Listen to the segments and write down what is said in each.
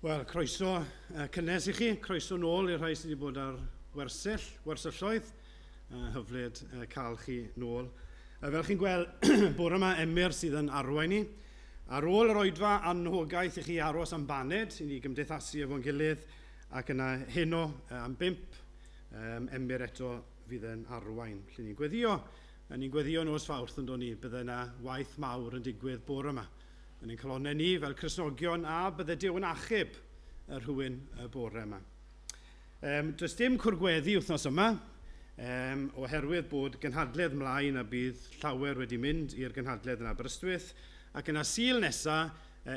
Wel, croeso cynnes i chi, croeso nôl i'r rhai sydd wedi bod ar wersyll, wersylloedd. Hyfryd cael chi nôl. Fel chi'n gweld, bore yma Emyr sydd yn arwain ni. Ar ôl yr oedfa anhogaeth i chi aros am baned, i ni gymdeithasu efo'n gilydd, ac yna heno am 5, Emyr eto fydd yn arwain. Felly ni'n gweddio, ni'n gweddio nos Fawrth yn dod ni, bydde yna waith mawr yn digwydd bore yma yn ein calonnau ni fel Cristnogion a bydde Duw yn achub y rhywun y bore yma. Does dim cwrgweddi wythnos yma, oherwydd bod gynhadledd mlaen a bydd llawer wedi mynd i'r gynhadledd yn Aberystwyth, ac yna Sul nesa,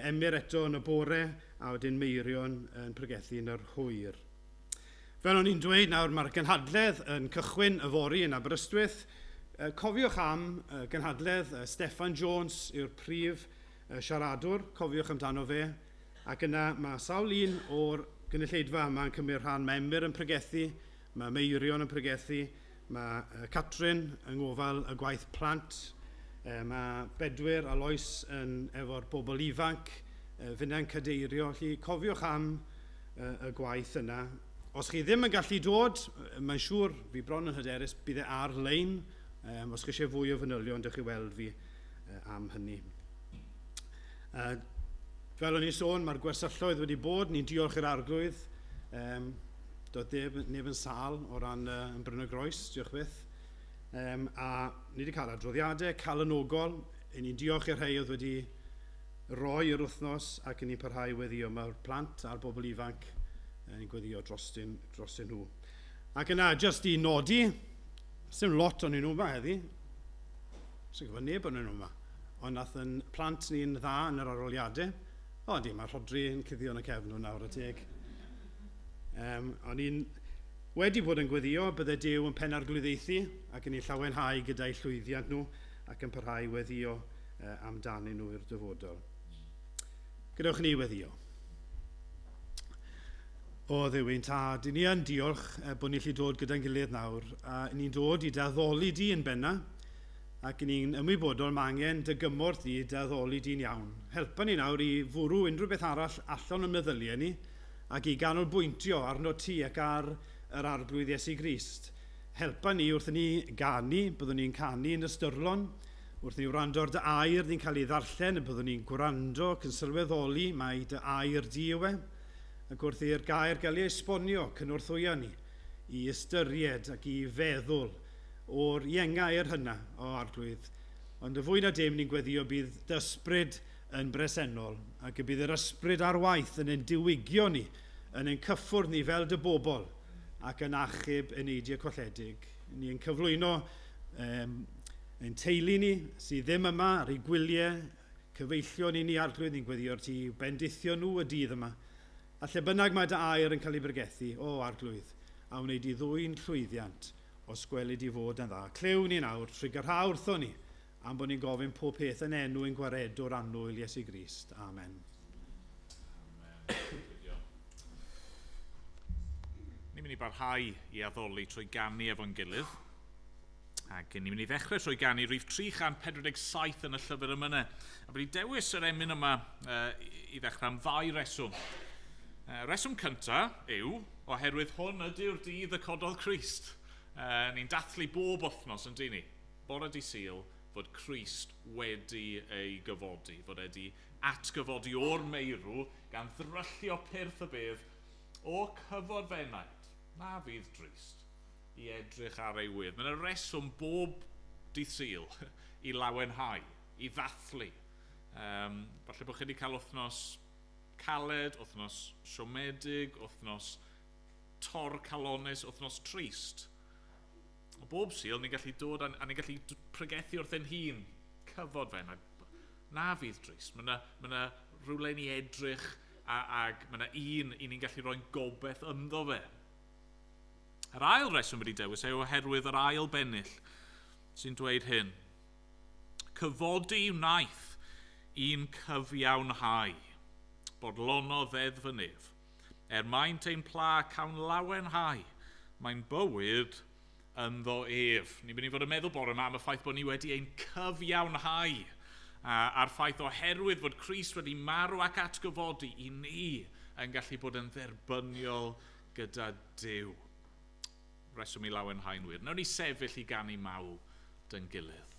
Emyr eto yn y bore, a wedyn Meirion yn pregethu yn yr hwyr. Fel o'n i'n dweud nawr, mae'r gynhadledd yn cychwyn yfory yn Aberystwyth. Cofiwch am gynhadledd, Steffan Jones yw'r prif siaradwr, cofiwch amdano fe. Ac yna mae sawl un o'r gynulleidfa yma yn cymryd rhan. Mae Emyr yn pregethu, mae Meirion yn pregethu, mae Catrin yng ngofal y gwaith plant, mae Bedwyr a Lois yn efo'r bobl ifanc, finna'n cadeirio. Felly cofiwch am y gwaith yna. Os chi ddim yn gallu dod, mae'n siŵr, fi bron yn hyderus, bydd e ar-lein. Os chi eisiau fwy o fanylion, dewch i weld fi am hynny. Fel o'n i'n sôn, mae'r gwersylloedd wedi bod, ni'n diolch i'r Arglwydd. Doedd neb yn sâl o ran yn Bryn y Groes, diolch byth. A ni wedi cael adroddiadau calonogol. Ni'n diolch i'r rhai oedd wedi roi yr wythnos ac ni'n parhau i weddio. Mae'r plant a'r bobl ifanc ni'n gweddio drostyn nhw. Ac yna, jyst i nodi, sy'n lot o'n nhw yma heddi. Sy'n gwybod neb o'n nhw yma. Ond nath yn plant ni'n dda yn yr arholiadau. O, di, mae Rhodri yn cuddio yn y cefn nhw nawr y teg. O'n i'n wedi bod yn gweddio, bydde Duw yn penarglwyddiaethu ac yn ei llawenhau gyda'i llwyddiant nhw ac yn parhau i weddio amdanyn nhw i'r dyfodol. Gadewch ni weddio. O Dduw ein tad, i ni yn diolch bod ni'n gallu dod gyda'n gilydd nawr, a ni'n dod i dy addoli di yn benna, ac i ni'n ymwybodol mae angen dy gymorth di dy addoli di'n iawn. Helpa ni nawr i fwrw unrhyw beth arall allan o'n meddyliau ni, ac i ganolbwyntio arno ti ac ar yr Arglwydd Iesu Grist. Helpa ni wrth i ni ganu, byddwn ni'n canu yn ystyrlon, wrth ni wrando ar dy air ni'n cael ei ddarllen, y byddwn ni'n gwrando ac yn sylweddoli mai dy air di yw e, ac wrth i'r gair gael ei esbonio, cynorthwya ni i ystyried ac i feddwl o'r ienga i'r hynna, o Arglwydd. Ond y fwy na dim ni'n gweddio bydd dy ysbryd yn bresennol, ac y bydd yr ysbryd ar waith yn ein diwygio ni, yn ein cyffwrdd ni fel dy bobl, ac yn achub eneidiau colledig. Ni'n cyflwyno ein teulu ni sydd ddim yma ar ei gwyliau, cyfeillion i ni Arglwydd, ni'n gweddio'r ti bendithio nhw y dydd yma. A lle bynnag mae dy air yn cael ei bregethu, o Arglwydd, a wneud i ddwyn llwyddiant os gweli di fod yn dda. Clyw ni nawr, trwy gyrha wrtho ni, am bod ni'n gofyn pob peth yn enw ein gwaredwr annwyl Iesu Grist. Amen. Amen. Ni'n mynd i barhau i addoli trwy ganu efo'n gilydd. Ac ni'n mynd i ddechrau trwy ganu rhif 347 yn y llyfr emynau. A wedi dewis yr emyn yma i ddechrau am ddau reswm. Reswm cyntaf yw, oherwydd hwn ydy'r dydd y cododd Crist. Ni'n dathlu bob wythnos yn dyn ni, bore dydd Sul, fod Crist wedi ei gyfodi, fod e wedi atgyfodi o'r meirw gan ddryllio pyrth y bedd o cyfod fenaid, na fydd drist, i edrych ar ei wedd. Mae yna reswm bob dydd Sul i lawenhau, i ddathlu. Falle bod chi wedi cael wythnos caled, wythnos siomedig, wythnos torcalonnus, wythnos trist. O bob Sul ni'n gallu dod a ni'n gallu pregethu wrth ein hun, cyfod fe, na fydd drist. Mae yna rhywle i ni edrych ag mae yna un i ni'n gallu rhoi'n gobeith ynddo fe. Yr ail reswm wedi dewis yw oherwydd yr ail bennill sy'n dweud hyn. Cyfodi wnaeth i'n cyfiawnhau, bodlono ddeddf y nef. Er maint ein pla cawn lawenhau, mae'n bywyd ynddo ef. Ni'n mynd i fod yn meddwl bore yma am y ffaith bod ni wedi ein cyfiawnhau, a'r ffaith oherwydd fod Crist wedi marw ac atgyfodi i ni yn gallu bod yn dderbyniol gyda Duw. Reswm i lawenhau'n wir. Nawn ni sefyll i ganu mawl dy'n gilydd.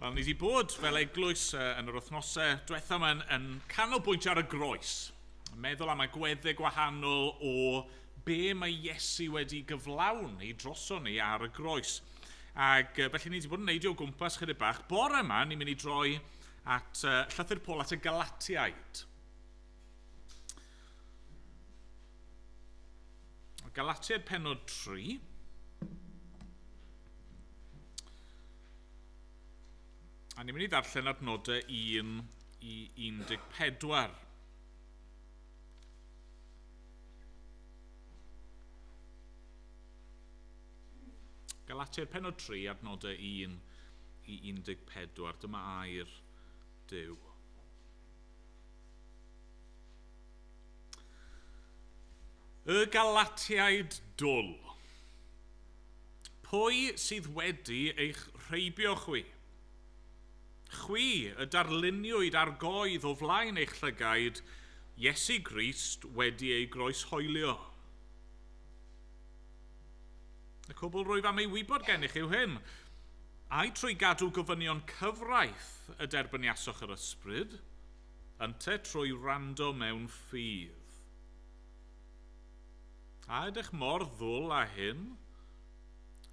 Wel, ni wedi bod fel eglwys yn yr wythnosau diwetha yma yn canolbwyntio ar y groes. Meddwl am agweddau gwahanol o be mae Iesu wedi gyflawni droson ni ar y groes. Ac felly ni wedi bod yn neidio o gwmpas chydig bach. Bore yma, ni'n mynd i droi at llythyr Paul at y Galatiaid. Galatiaid pennod 3. A ni'n mynd i ddarllen adnodau 1 i 14. Galatiaid pennod 3, adnodau 1 i 14. Dyma air Duw. Y Galatiaid dwl. Pwy sydd wedi eich rheibio chwi? Chwi y darluniwyd ar goedd o flaen eich llygaid, Iesu Grist wedi ei groeshoelio. Y cwbl rwyf am ei wybod gennych yw hyn. Ai trwy gadw gofynion cyfraith y derbyniasoch yr ysbryd, ynte trwy wrando mewn ffydd. A ydych mor ddwl â hyn?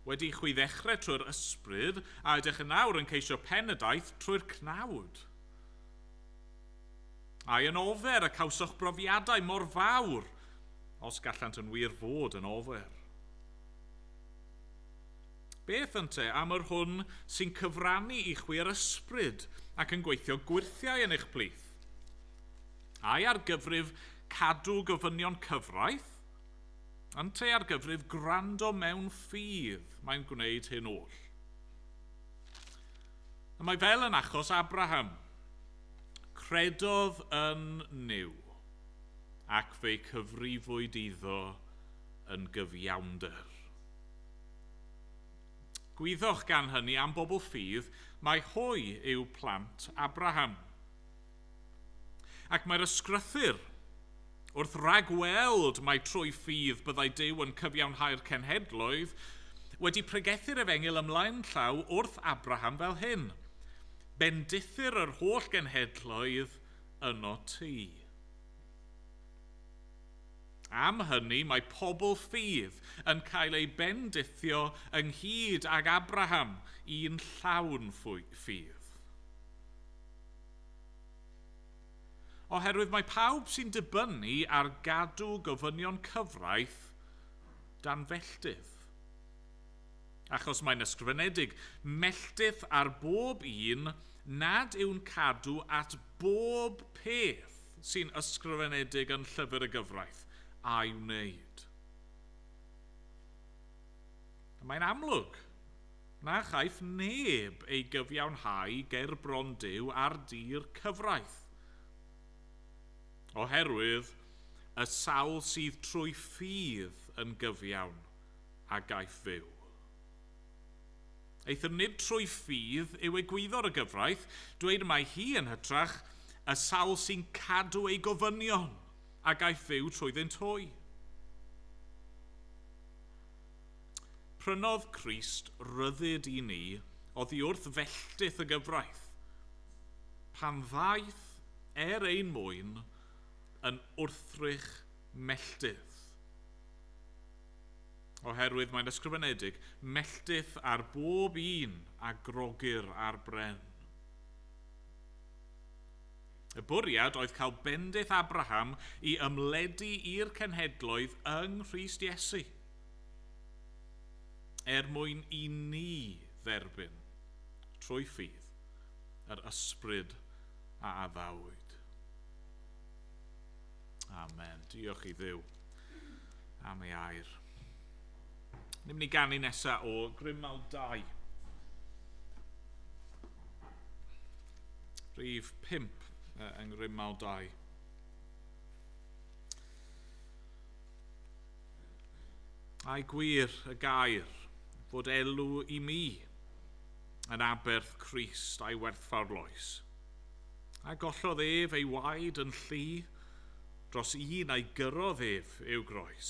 Wedi chwi ddechrau trwy'r ysbryd, a ydych yn awr yn ceisio pen y daith trwy'r cnawd. Ai yn ofer y cawsoch brofiadau mor fawr, os gallant yn wir fod yn ofer. Beth ynte am yr hwn sy'n cyfrannu i chwi yr ysbryd ac yn gweithio gwyrthiau yn eich plith? Ai ar gyfrif cadw gofynion cyfraith? Ynte ar gyfrif gwrando mewn ffydd, mae'n gwneud hyn oll. A mae fel yn achos Abraham. Credodd yn Nuw, ac fe'i cyfrifwyd iddo yn gyfiawnder. Gwyddoch gan hynny am bobl ffydd, mai hwy yw plant Abraham. Ac mae'r ysgrythur wrth ragweld mai trwy ffydd byddai Duw yn cyfiawnhau'r cenhedloedd, wedi pregethu'r efengyl ymlaen llaw wrth Abraham fel hyn. Bendithir yr holl genhedloedd yno ti. Am hynny, mae pobl ffydd yn cael eu bendithio ynghyd ag Abraham, un llawn ffydd. Oherwydd mae pawb sy'n dibynnu ar gadw gofynion cyfraith dan felltith. Achos mae'n ysgrifenedig, melltith ar bob un nad yw'n cadw at bob peth sy'n ysgrifenedig yn llyfr y gyfraith a'i wneud. Mae'n amlwg na chaiff neb ei gyfiawnhau ger bron Duw ar dir cyfraith. Oherwydd y sawl sydd trwy ffydd yn gyfiawn a gaiff fyw. Eithr nid trwy ffydd yw egwyddor y gyfraith, dweud mai hi yn hytrach y sawl sy'n cadw ei gofynion a gaiff fyw trwyddynt hwy. Prynodd Crist ryddid i ni oddi wrth felltith y gyfraith, pan ddaeth er ein mwyn yn wrthrych melltith. Oherwydd mae'n ysgrifenedig, melltith ar bob un a grogir ar bren. Y bwriad oedd cael bendith Abraham i ymledu i'r cenhedloedd yng Nghrist Iesu, er mwyn i ni dderbyn, trwy ffydd, yr ysbryd a addawyd. Amen. Diolch i Dduw am ei air. Ni'n mynd i ganu nesaf o Grimald 2. Rhif 5 yng Ngrimal 2. Ai gwir y gair fod elw i mi yn aberth Crist a'i werthfawr loes. A gollodd ef ei waed yn llu dros un a'i gyrrodd ef i'w groes.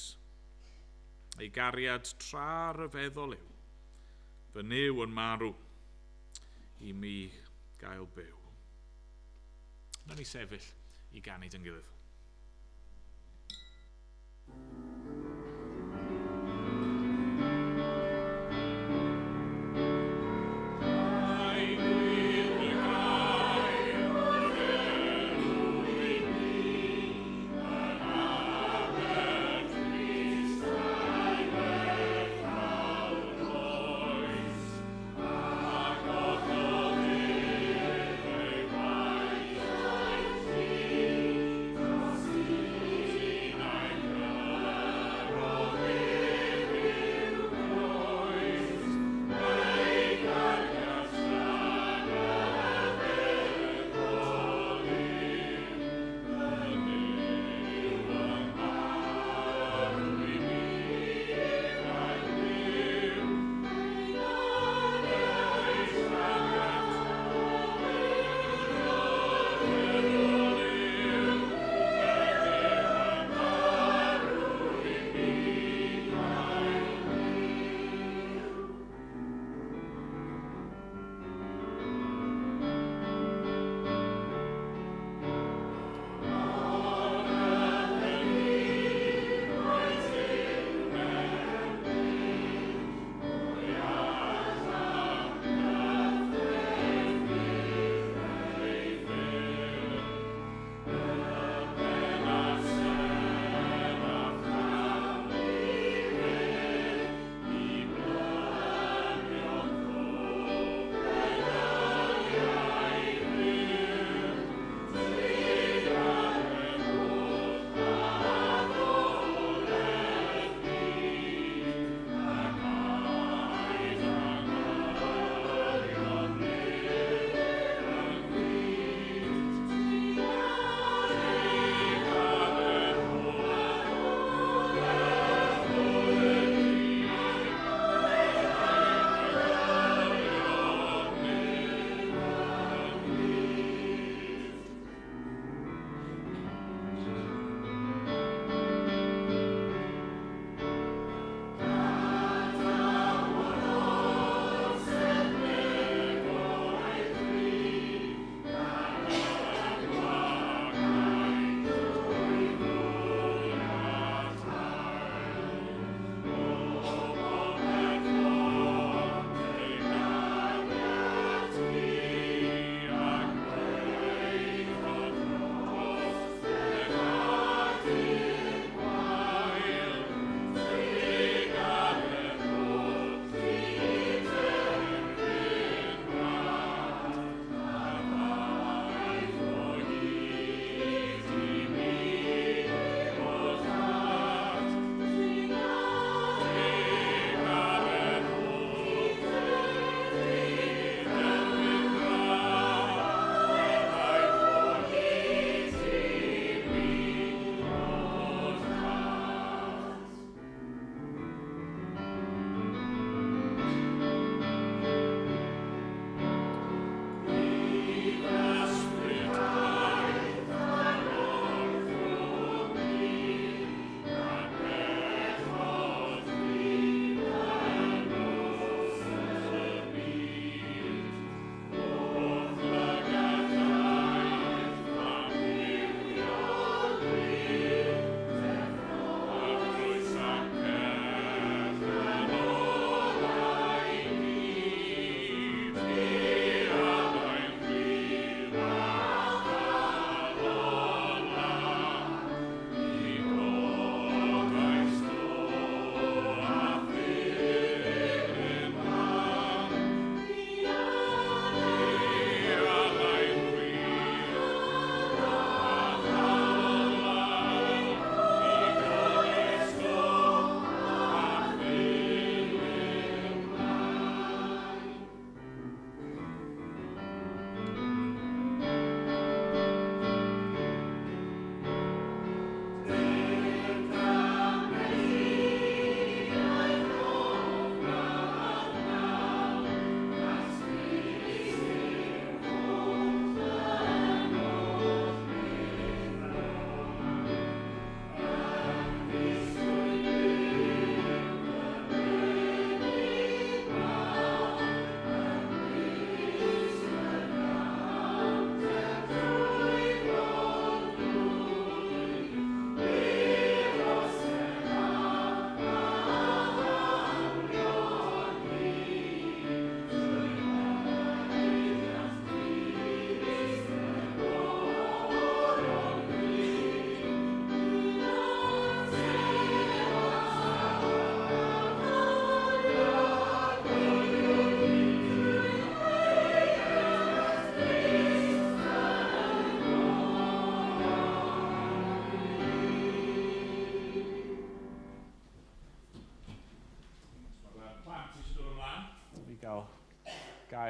Ei gariad tra ryfeddol yw, fy Nuw yn marw i mi gael byw. Nawn ni sefyll i ganu dy'n gilydd. Thank you.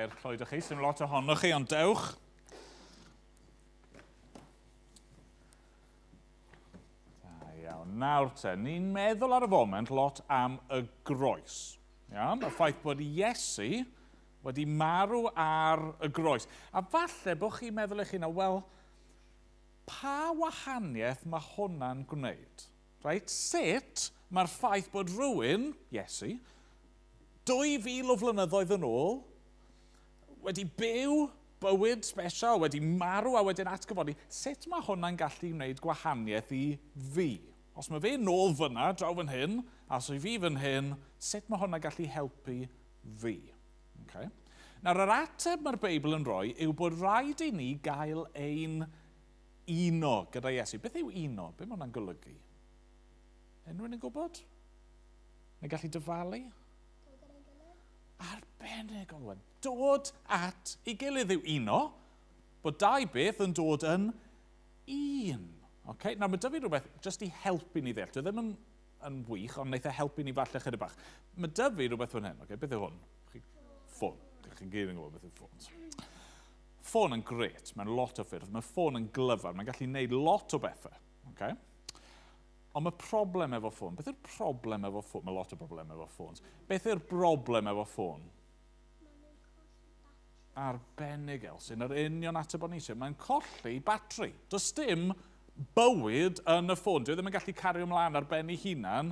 eich cloed chi. Sdim lot ohonoch chi, ond dewch. Da iawn. Nawr te, ni'n meddwl ar y foment lot am y groes. Iawn? Y ffaith bod Iesu wedi marw ar y groes. A falle bod chi'n meddwl eich hunan, wel, pa wahaniaeth mae hwnna'n gwneud? Right? Sut mae'r ffaith bod rhywun, Iesu, 2000 o flynyddoedd yn ôl, wedi byw bywyd special, wedi marw a wedyn atgyfodi, sut mae hwnna'n gallu gwneud gwahaniaeth i fi? Os mae fe nôl fyna, draw fan hyn, a os fi fan hyn, sut mae hwnna'n gallu helpu fi? Okay. Nawr, yr ateb mae'r Beibl yn rhoi yw bod rhaid i ni gael ein uno gyda Iesu. Beth yw uno? Be mae hwnna'n golygu? Unrhyw un yn gwybod? Neu gallu dyfalu? Arbennig, Olwen. Dod at ei gilydd yw uno. Bod dau beth yn dod yn un. Okay? Nawr, mae 'da fi rhywbeth jyst i helpu ni ddeall. Dwi ddim yn wych, ond wneith e helpu ni falle chydig bach. Mae 'da fi rhywbeth fan hyn. Okay? Beth yw hwn? Ffôn. Chi'n gyd yn gwybod beth yw ffôns. Ffôn yn grêt, mae'n lot o ffyrdd. Mae ffôn yn glyfar, mae'n gallu gwneud lot o bethau. Okay? Ond mae problem efo ffôn. Beth yw'r problem efo ffôn? Mae lot o broblem efo ffôns. Beth yw'r broblem efo ffôn? Arbennig, Elsin, yr union ateb o'n eisiau. Mae'n colli batri. Does dim bywyd yn y ffôn. Dwi ddim yn gallu cario ymlaen ar ben ei hunan.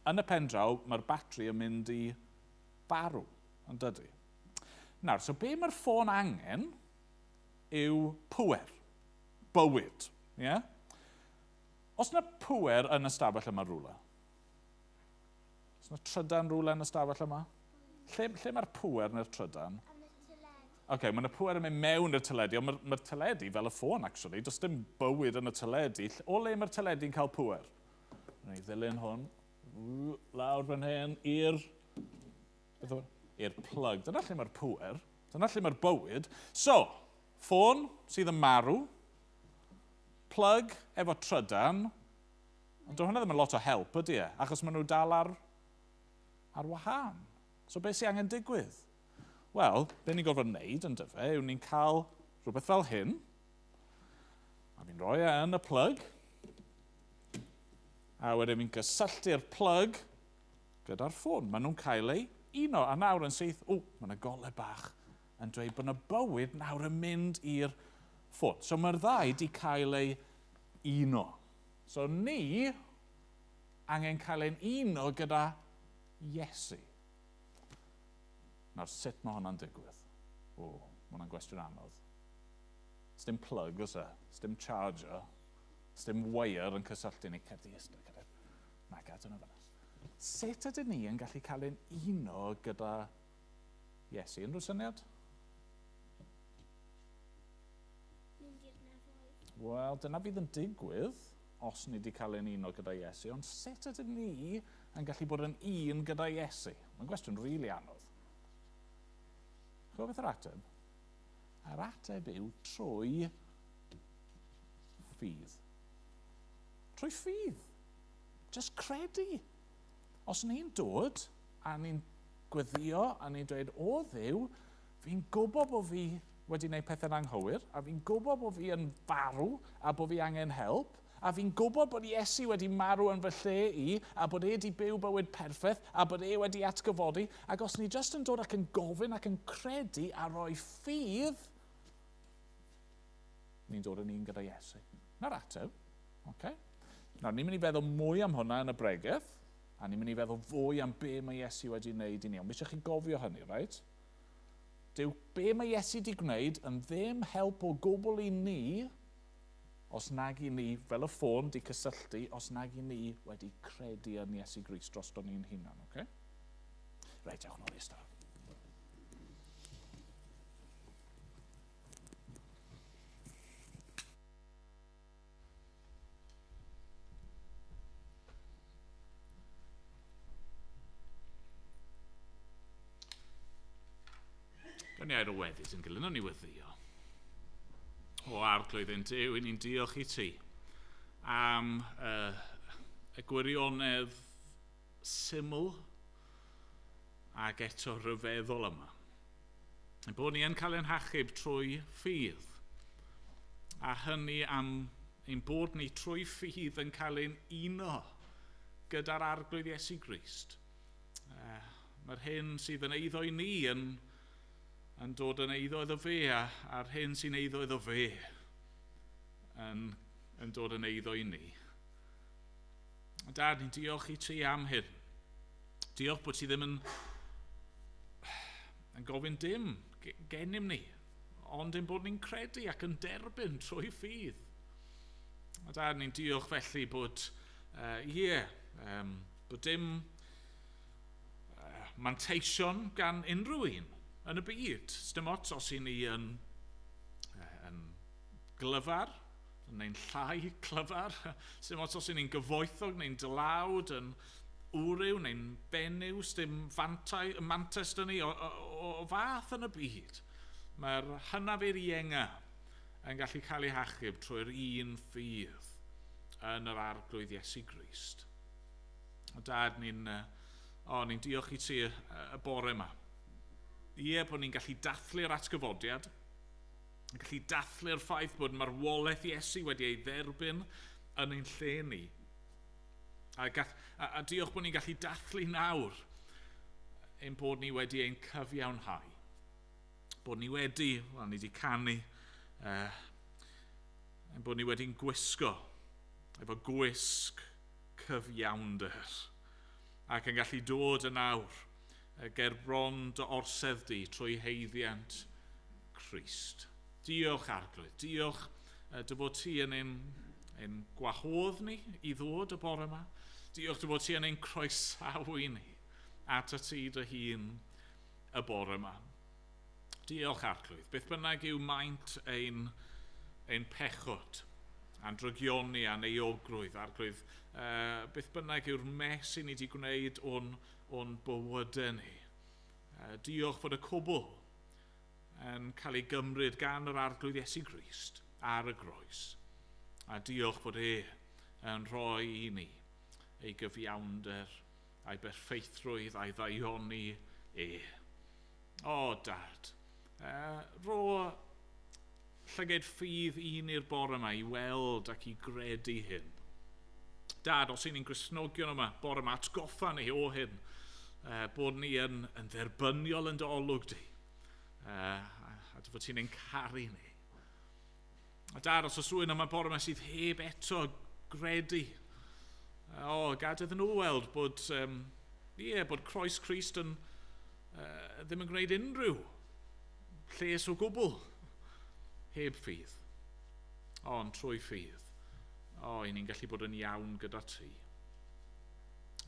Yn y pen draw, mae'r batri yn mynd i farw, yn dydy? Nawr, so be mae'r ffôn angen yw pŵer, bywyd. Yeah? Os yna pŵer yn y stafell yma rhywle? Os yna trydan rhywle yn y stafell yma? Lle mae'r pŵer neu'r trydan? Oce, okay, mae yna pŵer yn mynd mewn i'r teledu, ond mae'r teledu fel y ffôn, actually. Does dim bywyd yn y teledu. O le mae'r teledu'n cael pŵer? Rwy'n i ddilyn hwn. Lawr fan hyn i'r plug. Dyna lle mae'r pŵer. Dyna lle mae'r bywyd. So, ffôn sydd yn marw, plug efo trydan, ond dyw hwnna ddim yn lot o help, ydy e? Achos maen nhw dal ar wahân. So beth sy'n angen digwydd? Wel, be ni'n gorfod wneud yn dyfe yw ni'n cael rhywbeth fel hyn, a fi'n rhoi e yn y plug, a wedyn fi'n gysylltu'r plug gyda'r ffôn. Maen nhw'n cael ei uno, a nawr yn syth, o, mae yna golau bach yn dweud bod yna bywyd nawr yn mynd i'r ffôn. So mae'r ddau wedi cael ei uno. So ni angen cael ein uno gyda Iesu. Nawr, sut mae hwnna'n digwydd? O, mae hwnna'n gwestiwn anodd. Sdim plug, oes e? Sdim charger. Sdim wire yn cysylltu ni. Cer di ystod, cer di. Na, gad hwnna fan'na. Sut ydyn ni yn gallu cael ein uno gyda Iesu? Unrhyw syniad? Mynd i'r nefoedd. Wel, dyna fydd yn digwydd os ni wedi cael ein uno gyda Iesu, ond sut ydyn ni yn gallu bod yn un gyda Iesu? Mae'n gwestiwn rili really anodd. Chwbod beth yr ateb? A'r ateb yw trwy ffydd. Trwy ffydd. Just credu. Os ni'n dod a ni'n gweddio a ni'n dweud, o Dduw, fi'n gwybod bod fi wedi gwneud pethau'n anghywir, a fi'n gwybod bod fi yn farw a bod fi angen help, a fi'n gwybod bod Iesu wedi marw yn fy lle i, a bod e wedi byw bywyd perffaith, a bod e wedi atgyfodi, ac os ni jyst yn dod ac yn gofyn ac yn credu a rhoi ffydd, ni'n dod yn un gyda Iesu. Na'r ateb. Okay. Nawr, ni'n mynd i feddwl mwy am hwnna yn y bregeth, a ni'n mynd i feddwl fwy am be mae Iesu wedi wneud i ni. Ond mi eisiau chi gofio hynny, right? Dyw be mae Iesu wedi gwneud yn ddim help o gwbl i ni os nag i ni, fel y ffôn di cysylltu, os nag i ni wedi credu yn Iesu Grist drosto ni'n hunan, oce? Okay? Reit, ewch nôl i ystafell. Gawn ni air o weddi sy'n gilydd, nawn ni weddio. O Arglwydd ein Duw, i ni'n diolch i ti am y gwirionedd syml ac eto rhyfeddol yma. Ein bod ni yn cael ein hachub trwy ffydd. A hynny am ein bod ni trwy ffydd yn cael ein uno gyda'r Arglwydd Iesu Grist. Mae'r hyn sydd yn eiddo i ni yn dod yn eiddo iddo fe, a'r hyn sy'n eiddo iddo fe yn dod yn eiddo i ni. Dad, ni'n diolch i ti am hyn. Diolch bod ti ddim yn gofyn dim gennym ni, ond ein bod ni'n credu ac yn derbyn trwy ffydd. A Dad, ni'n diolch felly bod, bod dim manteision gan unrhyw un yn y byd. Sdim ots os i ni yn glyfar, neu'n llai clyfar, sdim ots os i ni'n gyfoethog neu'n dlawd, yn wryw neu'n benyw, sdim mantais dyn ni o fath yn y byd. Mae'r hynaf i'r ienga yn gallu cael ei hachub trwy'r un ffydd yn yr Arglwydd Iesu Grist. O Dad, ni'n diolch i ti y bore yma. Ie, bod ni'n gallu dathlu'r atgyfodiad, yn gallu dathlu'r ffaith bod marwolaeth Iesu wedi ei dderbyn yn ein lle ni. A diolch bod ni'n gallu dathlu nawr ein bod ni wedi ein cyfiawnhau. Bod ni wedi, wel, ni wedi canu, ein bod ni wedi'n gwisgo efo gwisg cyfiawnder ac yn gallu dod yn awr ger bron dy orsedd di trwy haeddiant Crist. Diolch Arglwydd, diolch dy fod ti yn ein gwahodd ni i ddod y bore yma. Diolch dy fod ti yn ein croesawu ni at y ti dy hun y bore yma. Diolch Arglwydd, beth bynnag yw maint ein pechod, a'n drygioni a'n euogrwydd, Arglwydd, beth bynnag yw'r mes i ni wedi gwneud o'n bywydau ni. Diolch fod y cwbl yn cael ei gymryd gan yr Arglwydd Iesu Grist ar y groes. A diolch fod e yn rhoi i ni ei gyfiawnder a'i berffeithrwydd a'i ddaioni e. O, Dad, ro llygaid ffydd i ni'r bore yma i weld ac i gredu hyn. Dad, os y'n ni'n Gristnogion yma, bore yma, atgoffa ni o hyn, bod ni yn dderbyniol yn dy olwg di, a dy fod ti'n ein caru ni. A Dad, os oes rhywun yma bore yma sydd heb eto gredu, gad iddyn nhw weld bod, bod croes Crist yn, ddim yn gwneud unrhyw lles o gwbl heb ffydd, ond trwy ffydd, i ni'n gallu bod yn iawn gyda ti.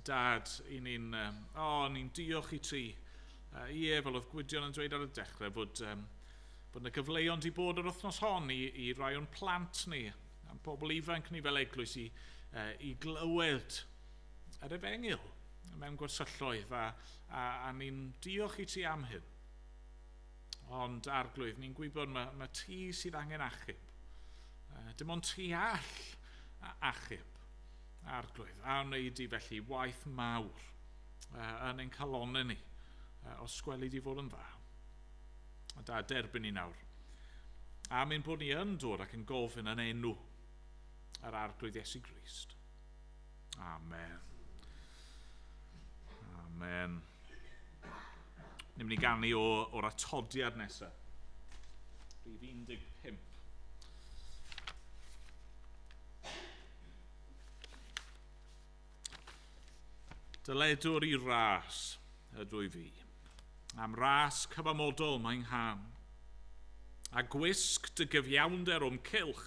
Dad, i ni'n diolch i ti. Ie, fel oedd Gwydion yn dweud ar y dechrau, bod yna gyfleon di bod yr wythnos hon i rai o'n plant ni, a'n pobl ifanc ni fel eglwys i glywed yr efengyl mewn gwersylloedd, a ni'n diolch i ti am hyn. Ond Arglwydd, ni'n gwybod mae ti sydd angen achub. Dim ond ti all achub, Arglwydd. A wneud i felly waith mawr yn ein calonnau ni, os gweli di fod yn dda. A da, derbyn ni nawr. Am ein bod ni yn dod ac yn gofyn yn enw yr Arglwydd Iesu Grist. Amen. Amen. Ni'n mynd i ganu o'r atodiad nesaf. Rhif 15. Dyledwr i ras ydw i fi. Am ras cyfamodol mae'n ngham. A gwisg dy gyfiawnder o'm cylch,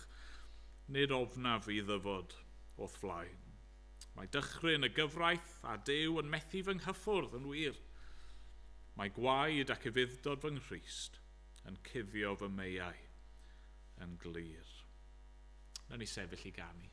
nid ofnaf i ddyfod o'th flaen. Mae dychryn y gyfraith a Duw yn methu fy nghyffwrdd yn wir. Mae gwaed ac ufudd-dod fy Nghrist yn cuddio fy meiau yn glir. Nawn ni sefyll i ganu.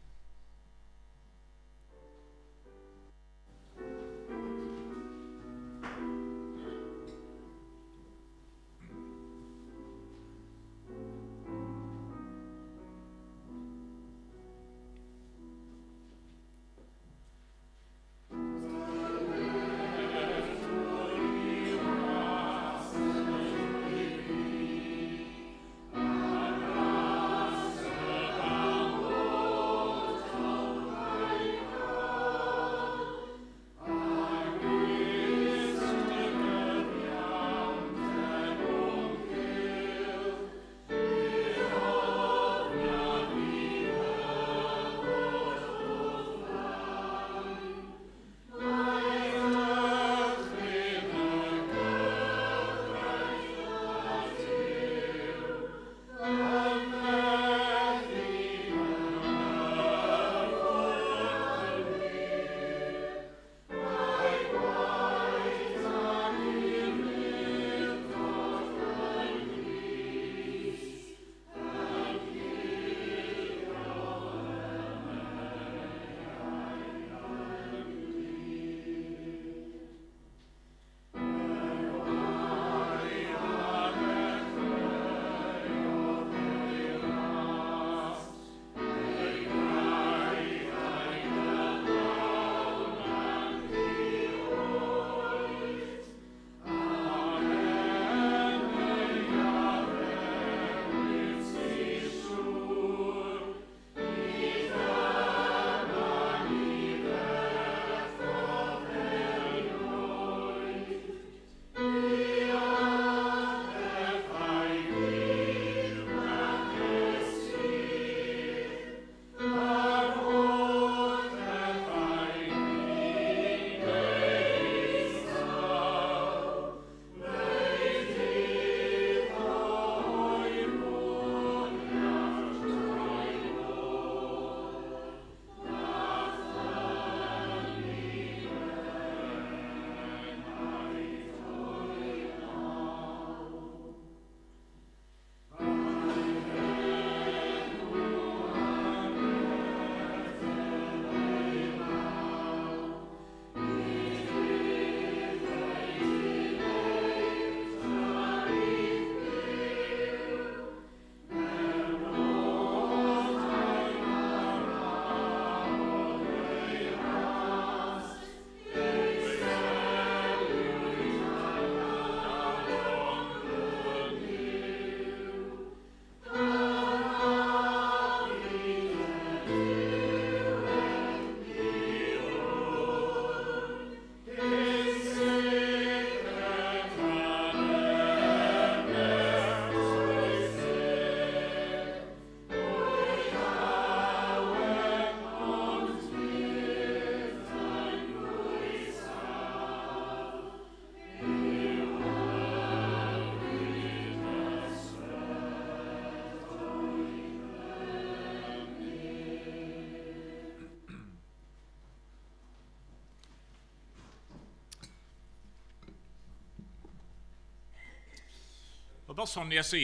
Fel soniais i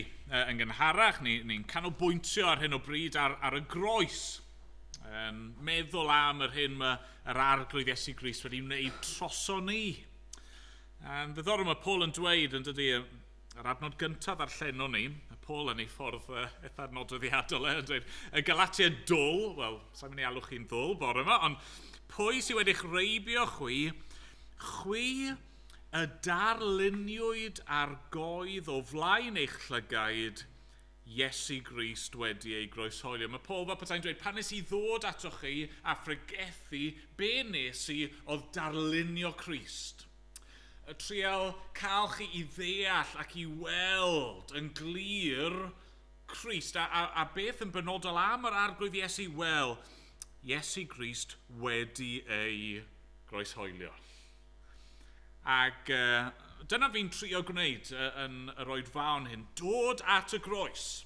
yn gynharach, ni'n canolbwyntio ar hyn o bryd ar y groes. Yn meddwl am yr hyn mae yr Arglwydd Iesu Grist wedi wneud troso ni. Yn ddiddorol mae Paul yn dweud, yn dydy, yr adnod gyntaf ddarllenon ni, Paul yn ei ffordd eitha nodweddiadol yn dweud, y Galatiaid dwl, wel, sa'n mynd i alw chi'n ddwl bore yma, ond pwy sydd wedi'ch reibio chwi, chwi y darluniwyd ar goedd o flaen eich llygaid, Iesu Grist wedi ei groeshoelio. Mae Paul fel petai'n dweud, pan nes i ddod atoch chi a phregethu, be nes i oedd darlunio Crist. Y trial cael chi i ddeall ac i weld yn glir Crist. A beth yn benodol am yr Arglwydd Iesu? Wel, Iesu Grist wedi ei groeshoelio. Ac dyna fi'n trio gwneud yn yr oedfaon hyn. Dod at y groes.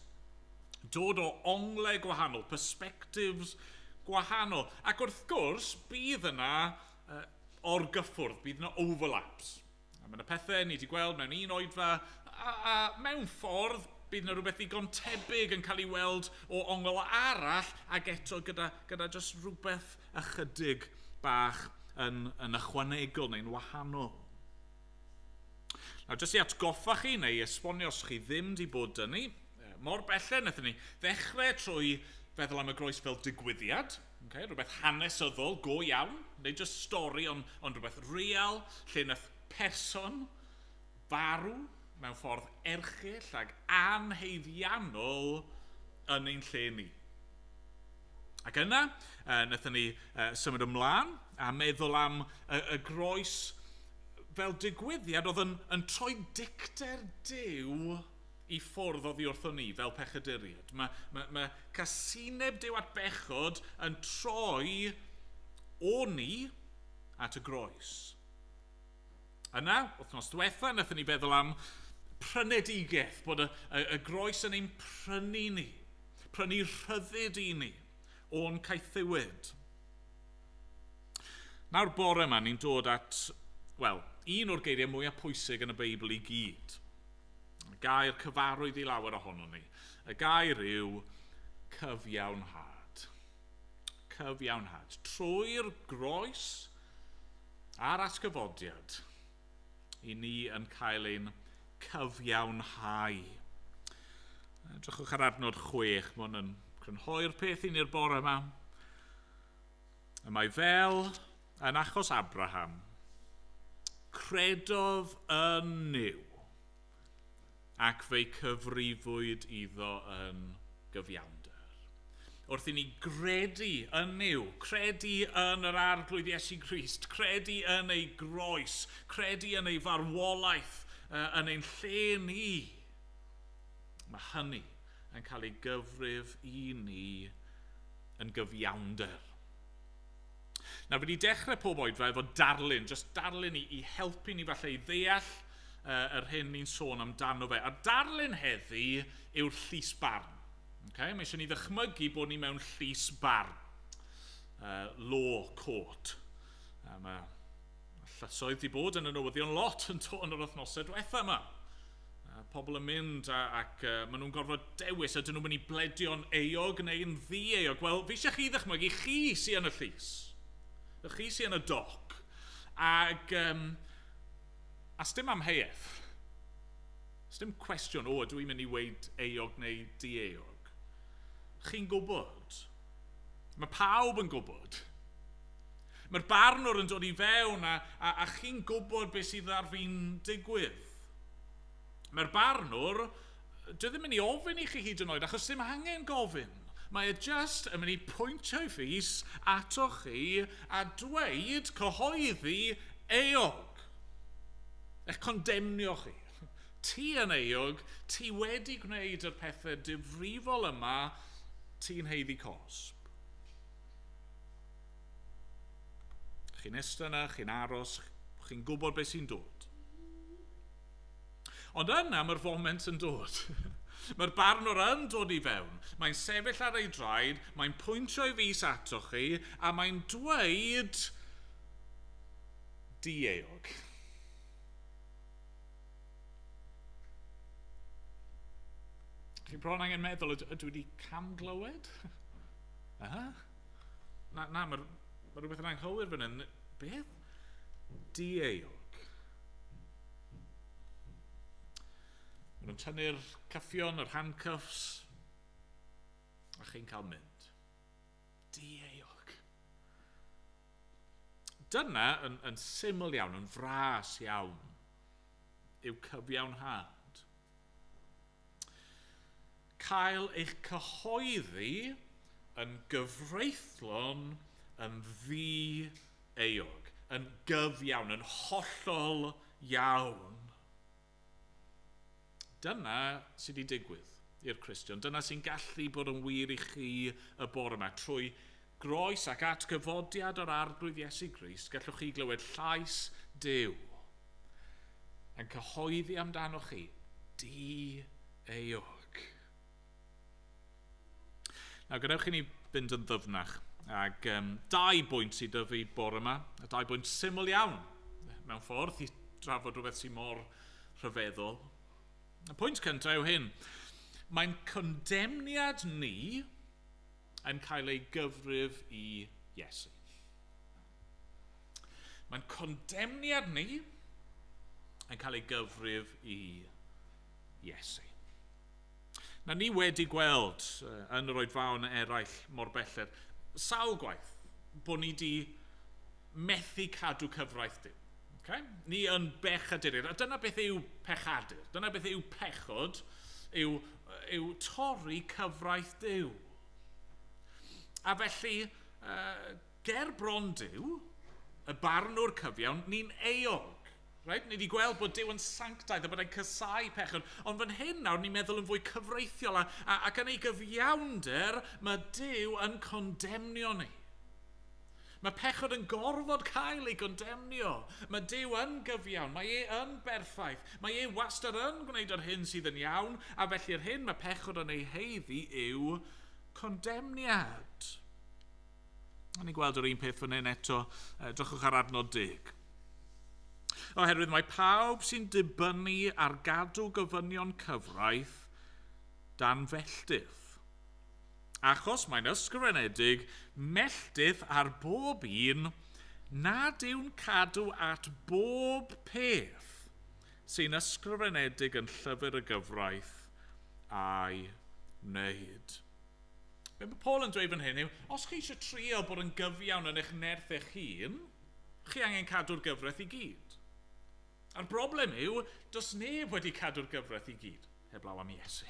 Dod o onglau gwahanol, perspectives gwahanol. Ac wrth gwrs, bydd yna orgyffwrdd, bydd yna overlaps. A mae yna pethau ni wedi gweld mewn un oedfa, a mewn ffordd, bydd yna rhywbeth ddigon tebyg yn cael ei weld o ongl arall, ac eto gyda jyst rhywbeth ychydig bach yn ychwanegol neu'n wahanol. Nawr, jyst i atgoffa chi neu esbonio os chi ddim wedi bod dyn ni, mor belled wnaethon ni ddechrau trwy feddwl am y groes fel digwyddiad, okay, rhywbeth hanesyddol go iawn, neu jyst stori ond rhywbeth real, lle nath person farw mewn ffordd erchyll ac anhaeddiannol yn ein lle ni. Ac yna, wnaethon ni symud ymlaen a meddwl am y groes fel digwyddiad oedd yn troi dicter Duw i ffwrdd oddi wrthon ni fel pechaduriaid. Mae casineb Duw at bechod yn troi o ni at y groes. Yna, wythnos diwetha, wnaethon ni feddwl am prynedigaeth, bod y groes yn ein prynu ni, prynu rhyddid i ni o'n caethiwyd. Nawr bore yma, ni'n dod at, wel, un o'r geiriau mwyaf pwysig yn y Beibl i gyd. Y gair cyfarwydd i lawer ohono ni. Y gair yw cyfiawnhad. Cyfiawnhad. Trwy'r groes a'r atgyfodiad, i ni yn cael ein cyfiawnhau. Edrychwch ar adnod 6, mae hwn yn crynhoi'r peth i ni'r bore yma. Y mae fel yn achos Abraham, credodd yn Nuw, ac fe'i cyfrifwyd iddo yn gyfiawnder. Wrth i ni gredu yn Nuw, credu yn yr Arglwydd Iesu Grist, credu yn ei groes, credu yn ei farwolaeth yn ein lle ni, mae hynny yn cael ei gyfrif i ni yn gyfiawnder. Nawr, fi wedi dechrau pob oedfa efo darlun, jyst darlun i helpu ni falle i ddeall yr hyn ni'n sôn amdano fe. A darlun heddi yw'r llys barn. Okay? Mae eisiau ni ddychmygu bod ni mewn llys barn. Law court. Mae llysoedd wedi bod yn y newyddion lot yn yr wythnosau diwetha yma. Pobl yn mynd ac maen nhw'n gorfod dewis ydyn nhw'n mynd i bledio'n euog neu'n ddi-euog. Wel, fi eisiau chi ddychmygu, chi sy'n yn y llys. Chi sy'n yn y doc. Ac a sdim amheuaeth. Sdim cwestiwn, o, ydw i'n mynd i weud euog neu di-euog. Chi'n gwybod. Mae pawb yn gwybod. Mae'r barnwr yn dod i fewn a chi'n gwybod beth sydd ar fin digwydd. Mae'r barnwr, dwi ddim yn mynd i ofyn i chi hyd yn oed, achos ddim angen gofyn. Mae e just yn mynd i pwyntio ei fys atoch chi a dweud cyhoeddi euog. Eich condemnio chi. Ti yn euog, ti wedi gwneud yr pethau difrifol yma, ti'n haeddu cosb. Chi'n eistedd yna, chi'n aros, chi'n gwybod beth sy'n dod. Ond yna mae'r foment yn dod. Mae'r barnwr yn dod i fewn. Mae'n sefyll ar ei draed, mae'n pwyntio ei fys atoch chi, a mae'n dweud dieuog. Chi bron angen meddwl, ydw i wedi camglywed? Aha. Na, na mae rhywbeth yn anghywir fan hyn. Beth? Dieuog. Maen nhw'n tynnu'r cyffion, yr handcuffs, a chi'n cael mynd. Dieuog. Dyna, yn syml iawn, yn fras iawn, yw cyfiawnhad. Cael eich cyhoeddi yn gyfreithlon yn ddi-euog, yn gyfiawn, yn hollol iawn. Dyna sydd wedi digwydd i'r Cristion. Dyna sy'n gallu bod yn wir i chi y bore yma. Trwy groes ac atgyfodiad o'r Arglwydd Iesu Grist, gallwch chi glywed llais Duw yn cyhoeddi amdanoch chi, di-euog. Nawr, gadewch i ni fynd yn ddyfnach. Ac dau bwynt sydd 'da fi bore yma, a dau bwynt syml iawn, mewn ffordd, i drafod rhywbeth sy'n mor rhyfeddol. Y pwynt cyntaf yw hyn. Mae'n condemniad ni yn cael ei gyfrif i Iesu. Mae'n condemniad ni yn cael ei gyfrif i Iesu. Na ni wedi gweld yn yr oedfaon eraill mor belled sawl gwaith bod ni wedi methu cadw cyfraith Duw. Okay? Ni yn bechaduriaid, a dyna beth yw pechadur, dyna beth yw pechod, yw torri cyfraith Duw. A felly, ger bron Duw, y barnwr cyfiawn, ni'n euog. Right? Ni wedi gweld bod Duw yn sanctaidd a bod e'n casáu pechod, ond fan hyn nawr ni'n meddwl yn fwy cyfreithiol ac yn ei gyfiawnder mae Duw yn condemnio ni. Mae pechod yn gorfod cael ei gondemnio. Mae Duw yn gyfiawn, mae e yn berffaith, mae e wastad yn gwneud yr hyn sydd yn iawn, a felly'r hyn mae pechod yn ei haeddu yw condemniad. A ni'n gweld yr un peth fan hyn eto, drychwch ar adnod 10. Oherwydd mae pawb sy'n dibynnu ar gadw gofynion cyfraith dan felltith. Achos mae'n ysgrifenedig melltith ar bob un nad yw'n cadw at bob peth sy'n ysgrifenedig yn llyfr y gyfraith a'i wneud. Be mae Paul yn dweud fan hyn yw, os chi eisiau trio bod yn gyfiawn yn eich nerth eich hun, chi angen cadw'r gyfraith i gyd. A'r broblem yw, does neb wedi cadw'r gyfraith i gyd, heblaw am Iesu.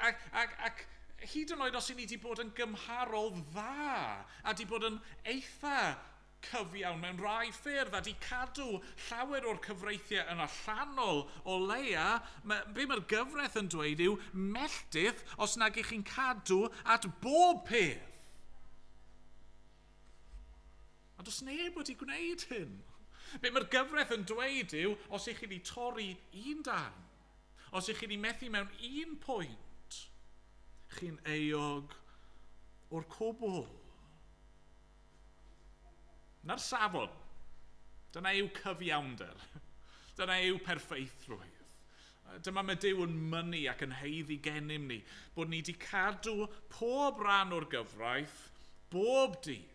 Ac hyd yn oed os i ni wedi bod yn gymharol dda, a wedi bod yn eitha cyfiawn mewn rai ffyrdd, a wedi cadw llawer o'r cyfreithiau yn allanol o leia, be mae'r gyfraith yn dweud yw melltith os nag ych chi'n cadw at bob peth. A does neb wedi gwneud hyn. Be mae'r gyfraith yn dweud yw, os ych chi wedi torri un darn, os ych chi wedi methu mewn un pwynt, chi'n euog o'r cwbl. Na'r safon. Dyna yw cyfiawnder. Dyna yw perffeithrwydd. Dyma mae Duw yn mynnu ac yn haeddu gennym ni, bod ni wedi cadw pob rhan o'r gyfraith, bob dydd,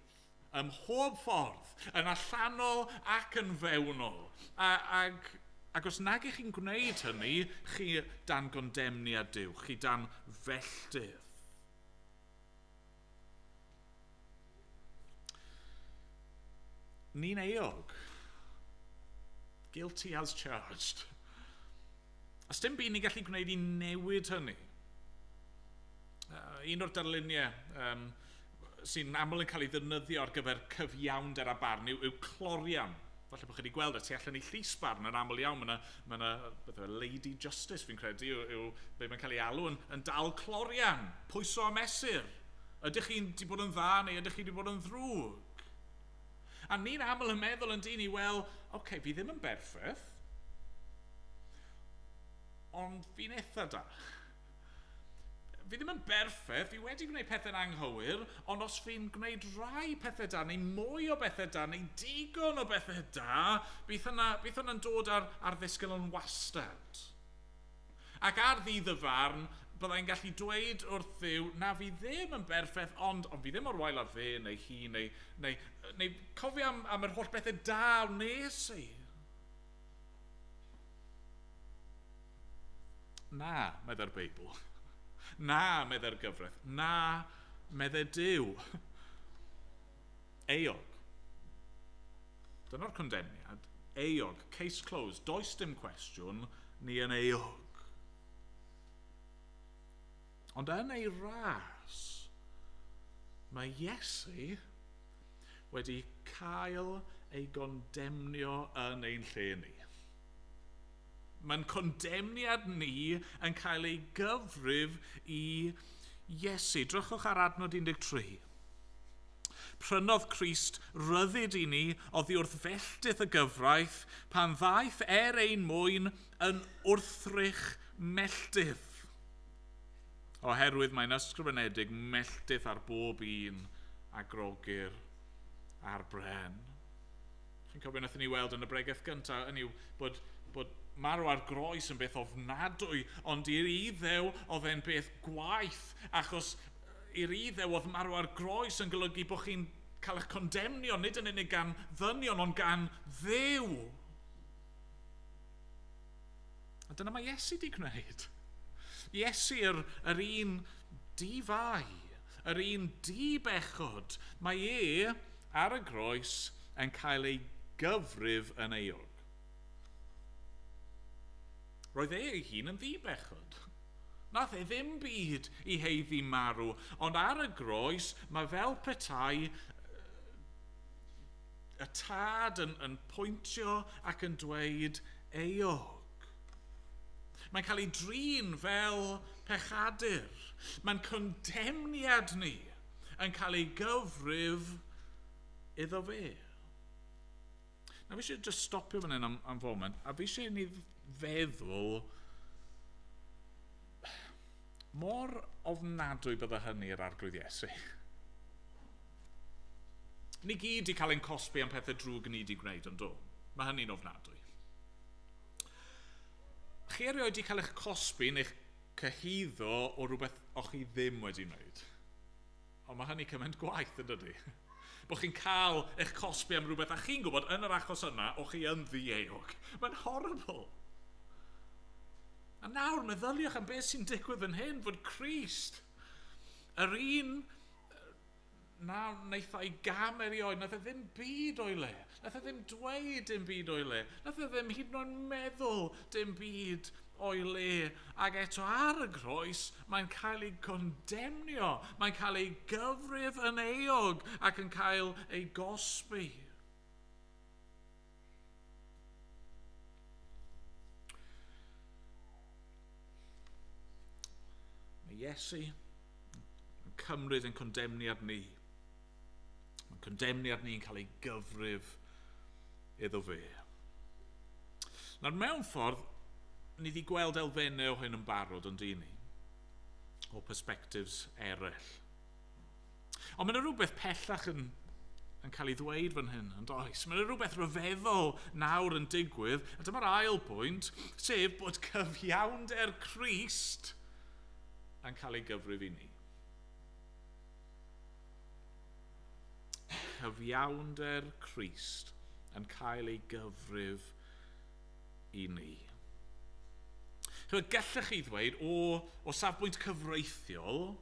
ym mhob ffordd, yn allanol ac yn fewnol. Ac os nag ych chi'n gwneud hynny, chi dan gondemniad Duw, chi dan felltith. Ni'n euog. Guilty as charged. A sdim byd ni'n gallu gwneud i newid hynny. Un o'r darluniau sy'n aml yn cael ei ddefnyddio ar gyfer cyfiawnder a barn yw clorian. Falle bod chi wedi gweld e, tu allan i llys barn yn aml iawn. Mae yna Lady Justice, fi'n credu, yw be mae'n cael ei alw yn dal clorian, pwyso a mesur. Ydych chi'n wedi bod yn dda neu ydych chi wedi bod yn ddrwg? A ni'n aml yn meddwl yn dyn ni, wel, oce, fi ddim yn berffaith, ond fi'n eitha da. Fi ddim yn berffaith, fi wedi gwneud pethau'n anghywir, ond os fi'n gwneud rai pethau da, neu mwy o bethau da, neu digon o bethau da, bydd hwnna'n dod ar ddisgyl yn wastad. Ac ar ddydd y farn, byddai'n gallu dweud wrth Dduw, na fi ddim yn berffaith, ond fi ddim mor wael â fe neu hi, neu cofio am yr holl bethau da wnes i. Na, meddai'r Beibl. Na, meddai'r gyfraith. Na, meddai Duw. Euog. Dyna'r condemniad. Euog. Case closed. Does dim cwestiwn, ni yn euog. Ond yn ei ras, mae Iesu wedi cael ei gondemnio yn ein lle ni. Mae'n condemniad ni yn cael ei gyfrif i Iesu. Drychwch ar adnod 13. Prynodd Crist ryddid i ni oddi wrth felltith y gyfraith pan ddaeth er ein mwyn yn wrthrych melltith. Oherwydd mae'n ysgrifenedig melltith ar bob un a grogir ar bren. Chi'n cofio wnaethon ni weld yn y bregeth gyntaf, hynny yw bod marw ar groes yn beth ofnadwy, ond i'r Iddew oedd e'n beth gwaith, achos i'r Iddew oedd marw ar groes yn golygu bod chi'n cael eich condemnio, nid yn unig gan ddynion, ond gan Dduw. A dyna mae Iesu wedi gwneud. Iesu, yr un di-fai, yr un di-bechod, mae e ar y groes yn cael ei gyfrif yn euog. Roedd e ei hun yn ddi-bechod. Nath e ddim byd i heiddi marw, ond ar y groes mae fel petai y tad yn pwyntio ac yn dweud euog. Mae'n cael ei drin fel pechadur. Mae'n condemniad ni yn cael ei gyfrif iddo fe. Nawr fi eisiau just stopio fan hyn am foment, a fi eisiau ni feddwl mor ofnadwy bydde hynny i'r Arglwydd Iesu. Ni gyd wedi cael ein cosbi am pethau drwg ni wedi gwneud, ond do. Mae hynny'n ofnadwy. Chi erioed wedi cael eich cosbi neu'ch cyhuddo o rhywbeth o'ch chi ddim wedi wneud? Ond mae hynny cymaint gwaith, yn dydi? Bod chi'n cael eich cosbi am rhywbeth a chi'n gwybod yn yr achos yna o'ch chi yn ddieuog. Mae'n horrible. A nawr meddyliwch am beth sy'n digwydd yn hyn, fod Crist, yr un na wnaeth ei gam erioed, nath e ddim byd o'i le, nath e ddim dweud dim byd o'i le, nath e ddim hyd yn oed meddwl dim byd o'i le, ac eto ar y groes mae'n cael ei condemnio, mae'n cael ei gyfrif yn euog ac yn cael ei gosbi. Mae Iesu yn cymryd yn condemniad ni. Mae'n condemniad ni'n cael ei gyfrif iddo fe. Nawr, mewn ffordd, ni wedi gweld elfennau o hyn yn barod yn dyn ni, o perspectives eraill. Ond mae yna rhywbeth pellach yn cael ei ddweud fan hyn, yn does? Mae yna rhywbeth rhyfeddol nawr yn digwydd, a dyma'r ail pwynt, sef bod cyfiawnder Crist yn cael ei gyfrif i ni. Cyfiawnder Crist yn cael ei gyfrif i ni. Chymod, gallech chi ddweud, o safbwynt cyfreithiol,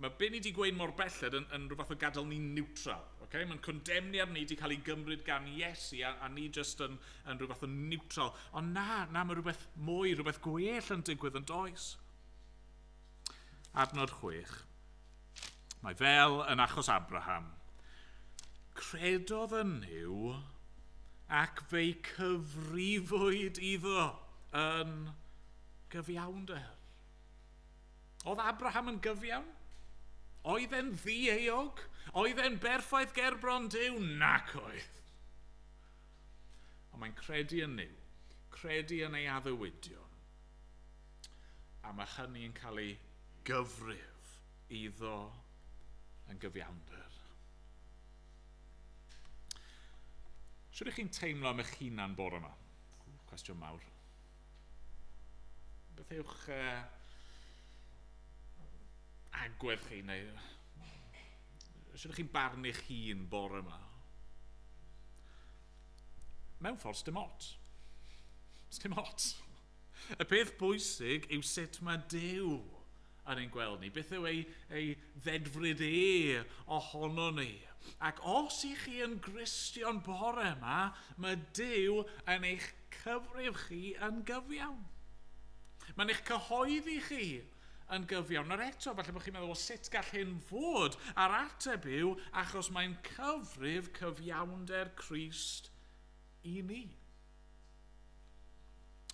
mae be ni wedi gweud mor belled yn rhywbeth o gadael ni'n neutral. Okay? Mae'n condemniad ni wedi cael ei gymryd gan Iesu a ni just yn rhywbeth o neutral. Ond na, mae rhywbeth mwy, rhywbeth gwell yn digwydd yn does. Adnod 6. Mae fel yn achos Abraham. Credodd yn Nuw ac fe'i cyfrifwyd iddo yn gyfiawnder. Oedd Abraham yn gyfiawn? Oedd e'n ddieuog? Oedd e'n berffaith gerbron Duw? Nac oedd. Ond mae'n credu yn Nuw, credu yn ei addewidion, a mae hynny yn cael ei gyfrif iddo yn gyfiawnder. Sut ydych chi'n teimlo am eich hunan bore yma? Cwestiwn mawr. Beth yw'ch agwedd chi, neu sut ydych chi'n barnu eich hun bore yma? Mewn ffordd, dim ots. Dim ots. Y peth bwysig yw sut mae Duw yn ein gweld ni. Beth yw ei ddedfryd e ohono ni? Ac os ych chi yn Gristion bore yma, mae Duw yn eich cyfrif chi yn gyfiawn. Mae'n eich cyhoeddi chi yn gyfiawn. Nawr eto, falle bod chi'n meddwl, well, sut gall hyn fod? A'r ateb yw, achos mae'n cyfrif cyfiawnder Crist i ni.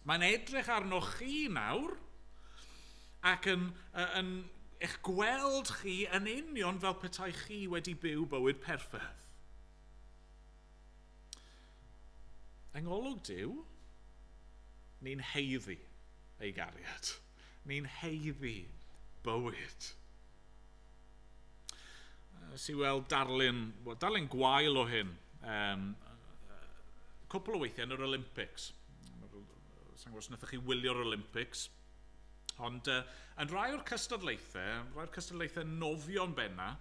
Mae'n edrych arnoch chi nawr ac yn eich gweld chi yn union fel petai chi wedi byw bywyd perffaith. Yng ngolwg Duw, ni'n haeddu ei gariad. Ni'n haeddu bywyd. Nes i weld darlun gwael o hyn, cwpl o weithiau yn yr Olympics. Sa'n gwybod os wnaethoch chi wylio'r Olympics, ond yn rhai o'r cystadlaethau nofio'n benna,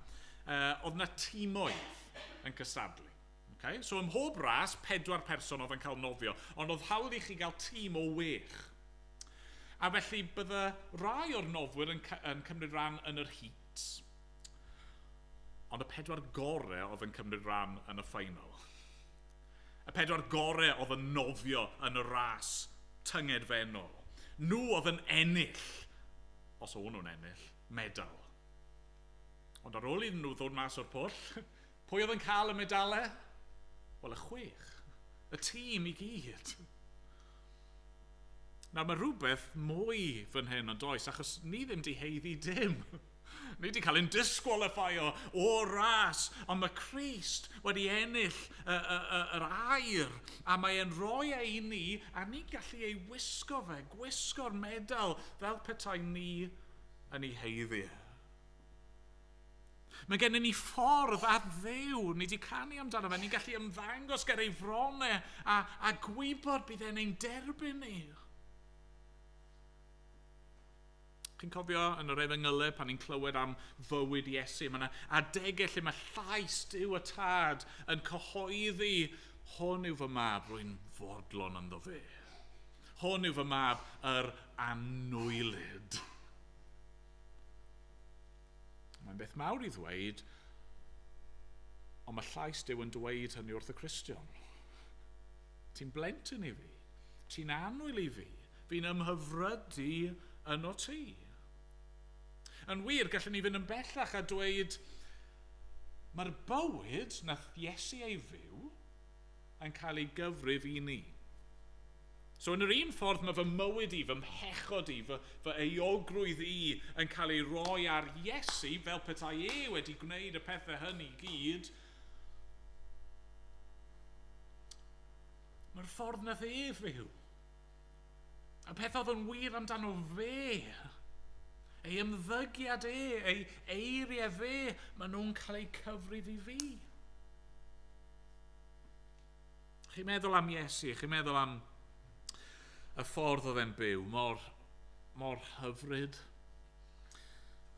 oedd na tîmoedd yn cystadlu. Okay? So ym mhob ras, 4 person oedd yn cael nofio, ond oedd hawl i chi gael tîm o 6. A felly bydde rai o'r nofwyr yn cymryd rhan yn yr heats, ond y 4 gorau oedd yn cymryd rhan yn y final. Y 4 gorau oedd yn nofio yn y ras tyngedfennol. Nhw oedd yn ennill, os o'n nhw'n ennill, medal. Ond ar ôl iddyn nhw ddod mas o'r pwll, pwy oedd yn cael y medalau? Wel, y 6. Y tîm i gyd. Nawr, mae rhywbeth mwy fan hyn yn does, achos ni ddim di haeddu dim. Ni wedi cael ein disqualifio o ras, ond mae Crist wedi ennill yr aur, a mae e'n rhoi e i ni, a ni'n gallu ei wisgo fe, gwisgo'r medal, fel petai ni yn ei haeddu. Mae gennym ni ffordd at Dduw, ni wedi canu amdano fe, ni'n gallu ymddangos ger ei fronau a gwybod bydd e'n ein derbyn ni. Chi'n cofio yn yr Efengylau pan ni'n clywed am fywyd Iesu, mae yna adegau lle mae llais Duw y Tad yn cyhoeddi, hwn yw fy mab, rwy'n fodlon ynddo fe. Hwn yw fy mab, yr anwylyd. Mae'n beth mawr i ddweud, ond mae llais Duw yn dweud hynny wrth y Cristion. Ti'n blentyn i fi, ti'n annwyl i fi, fi'n ymhyfrydu yno ti. Yn wir, gallwn ni fynd yn bellach a dweud, mae'r bywyd nath Iesu ei fyw yn cael ei gyfrif i ni. So yn yr un ffordd mae fy mywyd i, fy mhechod i, fy euogrwydd i yn cael ei roi ar Iesu fel petai e wedi gwneud y pethau hynny i gyd. Mae'r ffordd nath e fyw. Y peth oedd yn wir amdano fe, ei ymddygiad e, ei eiriau fe, maen nhw'n cael eu cyfrif i fi. Chi'n meddwl am Iesu, chi'n meddwl am y ffordd oedd e'n byw, mor hyfryd,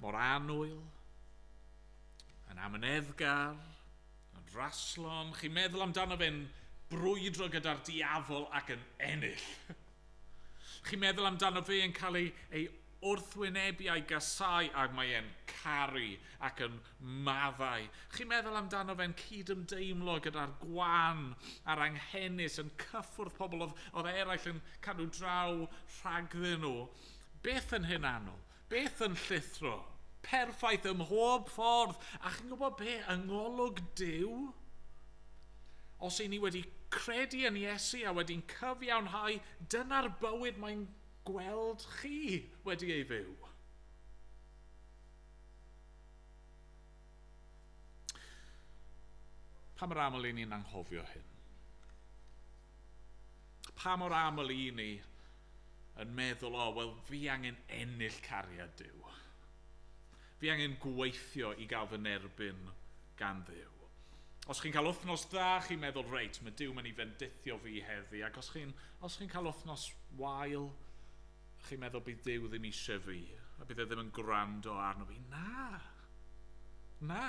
mor annwyl, yn amyneddgar, yn raslon. Chi'n meddwl amdano fe'n brwydro gyda'r diafol ac yn ennill. Chi'n meddwl amdano fe yn cael ei wrthwynebu a'i gasau ac mae e'n caru ac yn maddau. Chi'n meddwl amdano fe'n cydymdeimlo gyda'r gwan a'r anghenus yn cyffwrdd pobl oedd eraill yn cadw draw rhagddyn nhw. Beth yn hunanol? Beth yn llithro? Perffaith ym mhob ffordd. A chi'n gwybod be? Yng ngolwg Duw, os i ni wedi credu yn Iesu a wedi'n cyfiawnhau, dyna'r bywyd mae'n gweld chi wedi ei fyw. Pa mor aml i ni'n anghofio hyn? Pa mor aml i ni yn meddwl, o, wel, fi angen ennill cariad Duw. Fi angen gweithio i gael fy nerbyn gan Dduw. Os chi'n cael wythnos dda, chi'n meddwl, reit, mae Duw mynd i fendithio fi heddi. Ac os chi'n cael wythnos wael, Chi'n meddwl bydd Duw ddim eisiau fi, a bydd e ddim yn gwrando arno fi. Na. Na.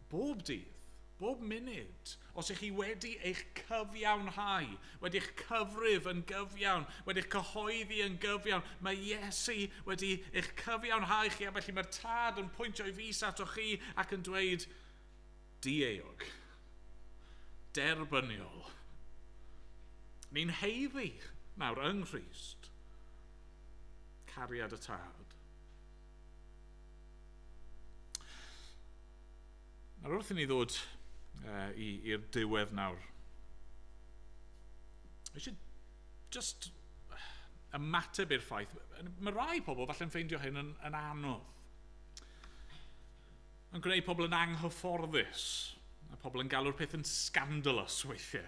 Bob dydd, bob munud, os ych chi wedi eich cyfiawnhau, wedi eich cyfrif yn gyfiawn, wedi eich cyhoeddi yn gyfiawn, mae Iesu wedi eich cyfiawnhau chi, a felly mae'r Tad yn pwyntio ei fys ato chi ac yn dweud, dieuog, derbyniol. Ni'n haeddu nawr yng Nghrist cariad y Tad. Nawr wrth i ni ddod i'r diwedd nawr, eisiau just ymateb i'r ffaith, mae rai pobl falle'n ffeindio hyn yn anodd. Yn gwneud pobl yn anghyfforddus. Mae pobl yn galw'r peth yn scandalous weithiau.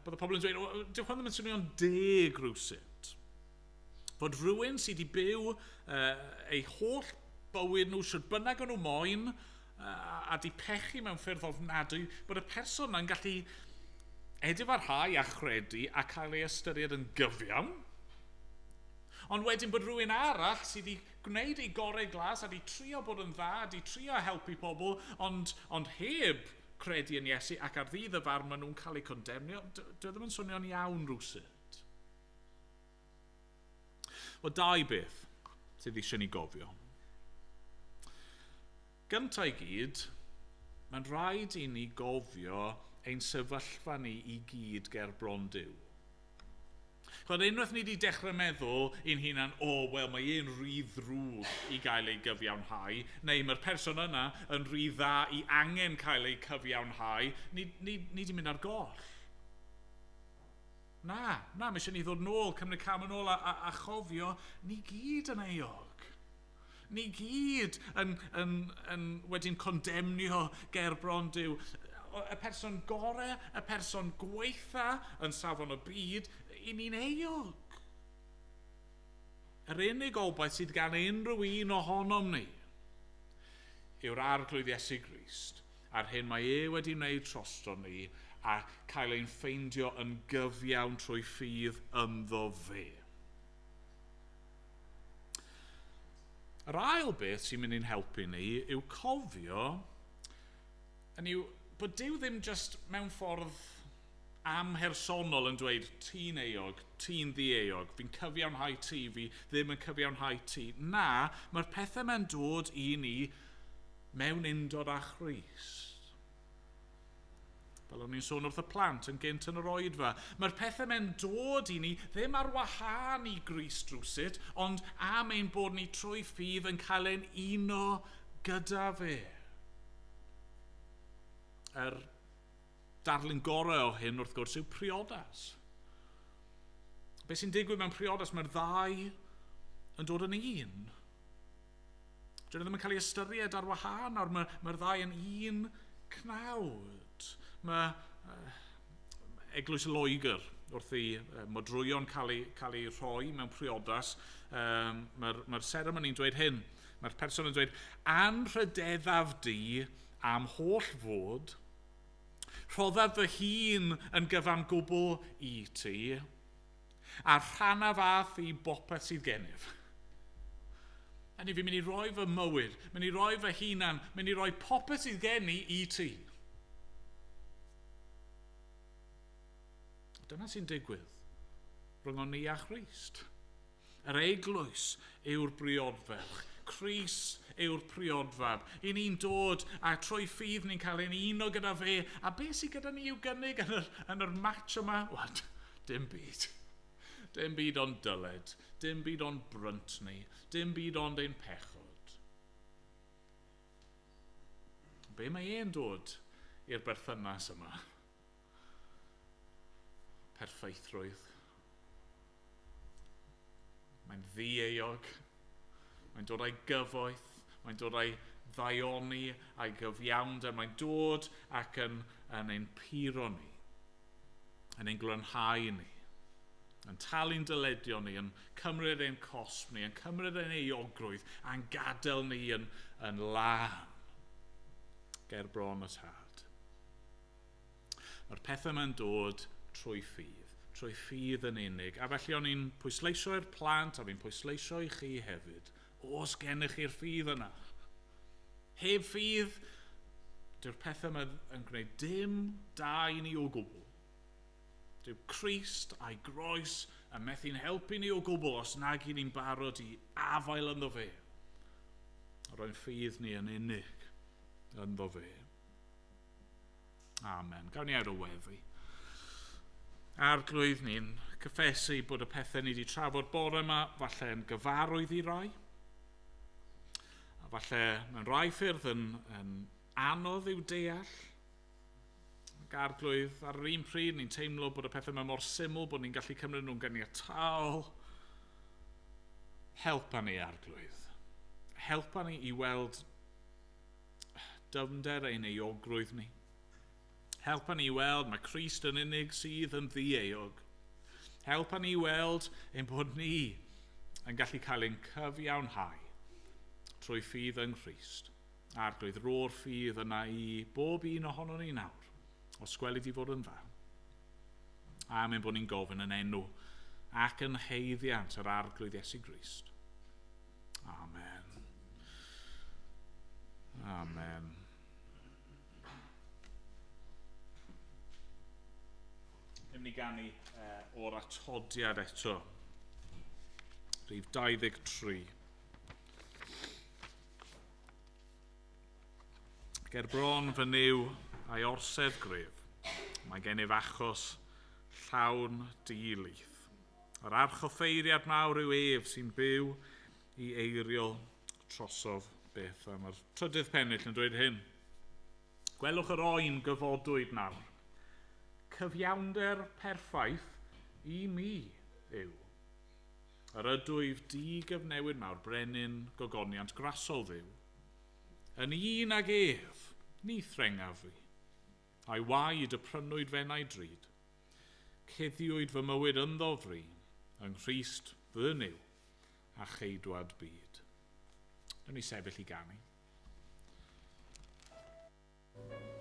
Bydd y pobl yn dweud, dyw hwn ddim yn swnio'n deg rhywsut. Fod rhywun sydd wedi byw ei holl bywyd nhw, sut bynnag o'n nhw moyn, a di pechu mewn ffyrdd ofnadwy, bod y person yna'n gallu edifarhau a chredu a cael ei ystyried yn gyfiawn. Ond wedyn bod rhywun arall sydd wedi gwneud ei gorau glas a wedi trio bod yn dda, wedi trio helpu pobl, ond heb credu yn Iesu ac ar ddydd y farn maen nhw'n cael eu condemnio, dwi ddim yn swnio'n iawn rhywsut. Wel, dau beth sydd eisiau ni gofio. Gyntaf i gyd, mae'n rhaid i ni gofio ein sefyllfa ni i gyd ger bron Duw. Chwed, unwaith ni wedi dechrau meddwl i'n hunan, o, wel, mae un rhy ddrwg i gael ei gyfiawnhau, neu mae'r person yna yn rhy dda i angen cael ei cyfiawnhau, ni wedi mynd ar goll. Na, mae eisiau ni ddod nôl, cymryd cam yn ôl a chofio, ni gyd yn euog. Ni gyd yn wedi'n condemnio ger bron Duw. Y person gorau, y person gweitha yn safon y byd, i ni'n euog. Yr unig obaith sydd gan unrhyw un ohonom ni yw'r Arglwydd Iesu Grist, a'r hyn mae e wedi wneud drosto ni a cael ein ffeindio yn gyfiawn trwy ffydd ynddo fe. Yr ail beth sy'n mynd i'n helpu ni yw cofio yw bod Duw ddim just mewn ffordd amhersonol yn dweud ti'n euog, ti'n ddieuog, fi'n cyfiawnhau ti, fi ddim yn cyfiawnhau ti. Na, mae'r pethau mae'n dod i ni mewn undod â Christ. Fel o'n i'n sôn wrth y plant yn gynt yn yr oedfa. Mae'r pethau mae'n dod i ni ddim ar wahân i Grist rhywsut, ond am ein bod ni trwy ffydd yn cael ein uno gyda fe. Yr darlun gorau o hyn, wrth gwrs, yw priodas. Be sy'n digwydd mewn priodas, mae'r ddau yn dod yn un. Dyn nhw ddim yn cael ei ystyried ar wahân, nawr mae'r ddau yn un cnawd. Mae Eglwys Loegr, wrth i modrwyon cael ei rhoi mewn priodas, mae'r seremoni'n dweud hyn. Mae'r person yn dweud, anrhydeddaf di am holl fod, rhoddaf fy hun yn gyfan gwbl i ti, a rhannaf â thi bopeth sydd gennyf. A ni fi'n mynd i roi fy mywyd, mynd i roi fy hunan, mynd i roi popeth sydd gen i i ti. Dyna sy'n digwydd rhwng ni a Christ. Yr eglwys yw'r briodferch. Crist yw'r priodfab. I ni'n dod a trwy ffydd ni'n cael ein uno gyda fe. A beth sydd gyda ni i'w gynnig yn yr match yma? Wel, dim byd. Dim byd ond dyled. Dim byd ond brynt ni. Dim byd ond ein pechod. Be mae e'n dod i'r berthynas yma? Perffeithrwydd. Mae'n ddieuog. Mae'n dod â'i gyfoeth, mae'n dod â'i ddaioni a'i gyfiawnder, mae'n dod ac yn ein puro ni, yn ein glanhau ni, yn talu'n dyledion ni, yn cymryd ein cosb ni, yn cymryd ein euogrwydd, a'n gadael ni yn lân ger bron y Tad. Mae'r pethau mae'n dod trwy ffydd. trwy ffydd yn unig. A felly o'n i'n pwysleisio i'r plant, a fi'n pwysleisio i chi hefyd. Oes gennych chi'r ffydd yna? Heb ffydd, dyw'r pethau yma yn gwneud dim da i ni o gwbl. Dyw Crist a'i groes yn methu'n helpu ni o gwbl os nag i ni'n barod i afael ynddo fe. A roi'n ffydd ni yn unig ynddo fe. Amen. Gawn ni air o weddi. Arglwydd, ni'n cyffesu bod y pethau ni wedi trafod bore yma falle yn gyfarwydd i rai. A falle mewn rai ffyrdd yn anodd i'w deall. Ac Arglwydd, ar yr un pryd ni'n teimlo bod y pethau yma mor syml bod ni'n gallu cymryd nhw'n ganiataol. Helpa ni, Arglwydd. Helpa ni i weld dyfnder ein euogrwydd ni. Helpa ni i weld mae Crist yn unig sydd yn ddieuog. Helpa ni i weld ein bod ni yn gallu cael ein cyfiawnhau trwy ffydd yng Nghrist. Arglwydd, ro'r ffydd yna i bob un ohonon ni nawr, os gweli di fod yn dda. Amen bod ni'n gofyn yn enw ac yn haeddiant yr Arglwydd Iesu Grist. Amen. Amen. Ni'n mynd i ganu o'r atodiad eto. Rhif 23. Ger bron fy Nuw a'i orsedd gref, mae gennyf achos llawn dilith. Yr archoffeiriad mawr yw ef sy'n byw i eiriol trosof beth. A mae'r trydydd pennill yn dweud hyn. Gwelwch yr oen gyfodwyd nawr. Cyfiawnder perffaith i mi yw. Yr ydwyf digyfnewid mawr brenin gogoniant grasol Dduw. Yn un ag ef, ni threngaf fi. A'i waed y prynwyd fenau drud. Cuddiwyd fy mywyd ynddo fri, yng Nghrist fy Nuw a cheidwad byd. Nawn ni sefyll i ganu. Amen.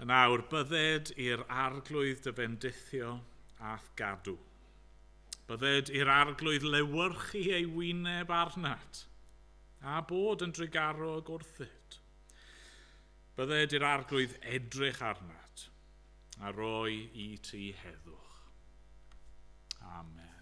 Yn awr, bydded i'r arglwydd dy fendithio a'th gadw. Bydded i'r arglwydd lewyrchu ei wyneb arnat, a bod yn drugarog wrthyt. Bydded i'r arglwydd edrych arnat, a roi i ti heddwch. Amen.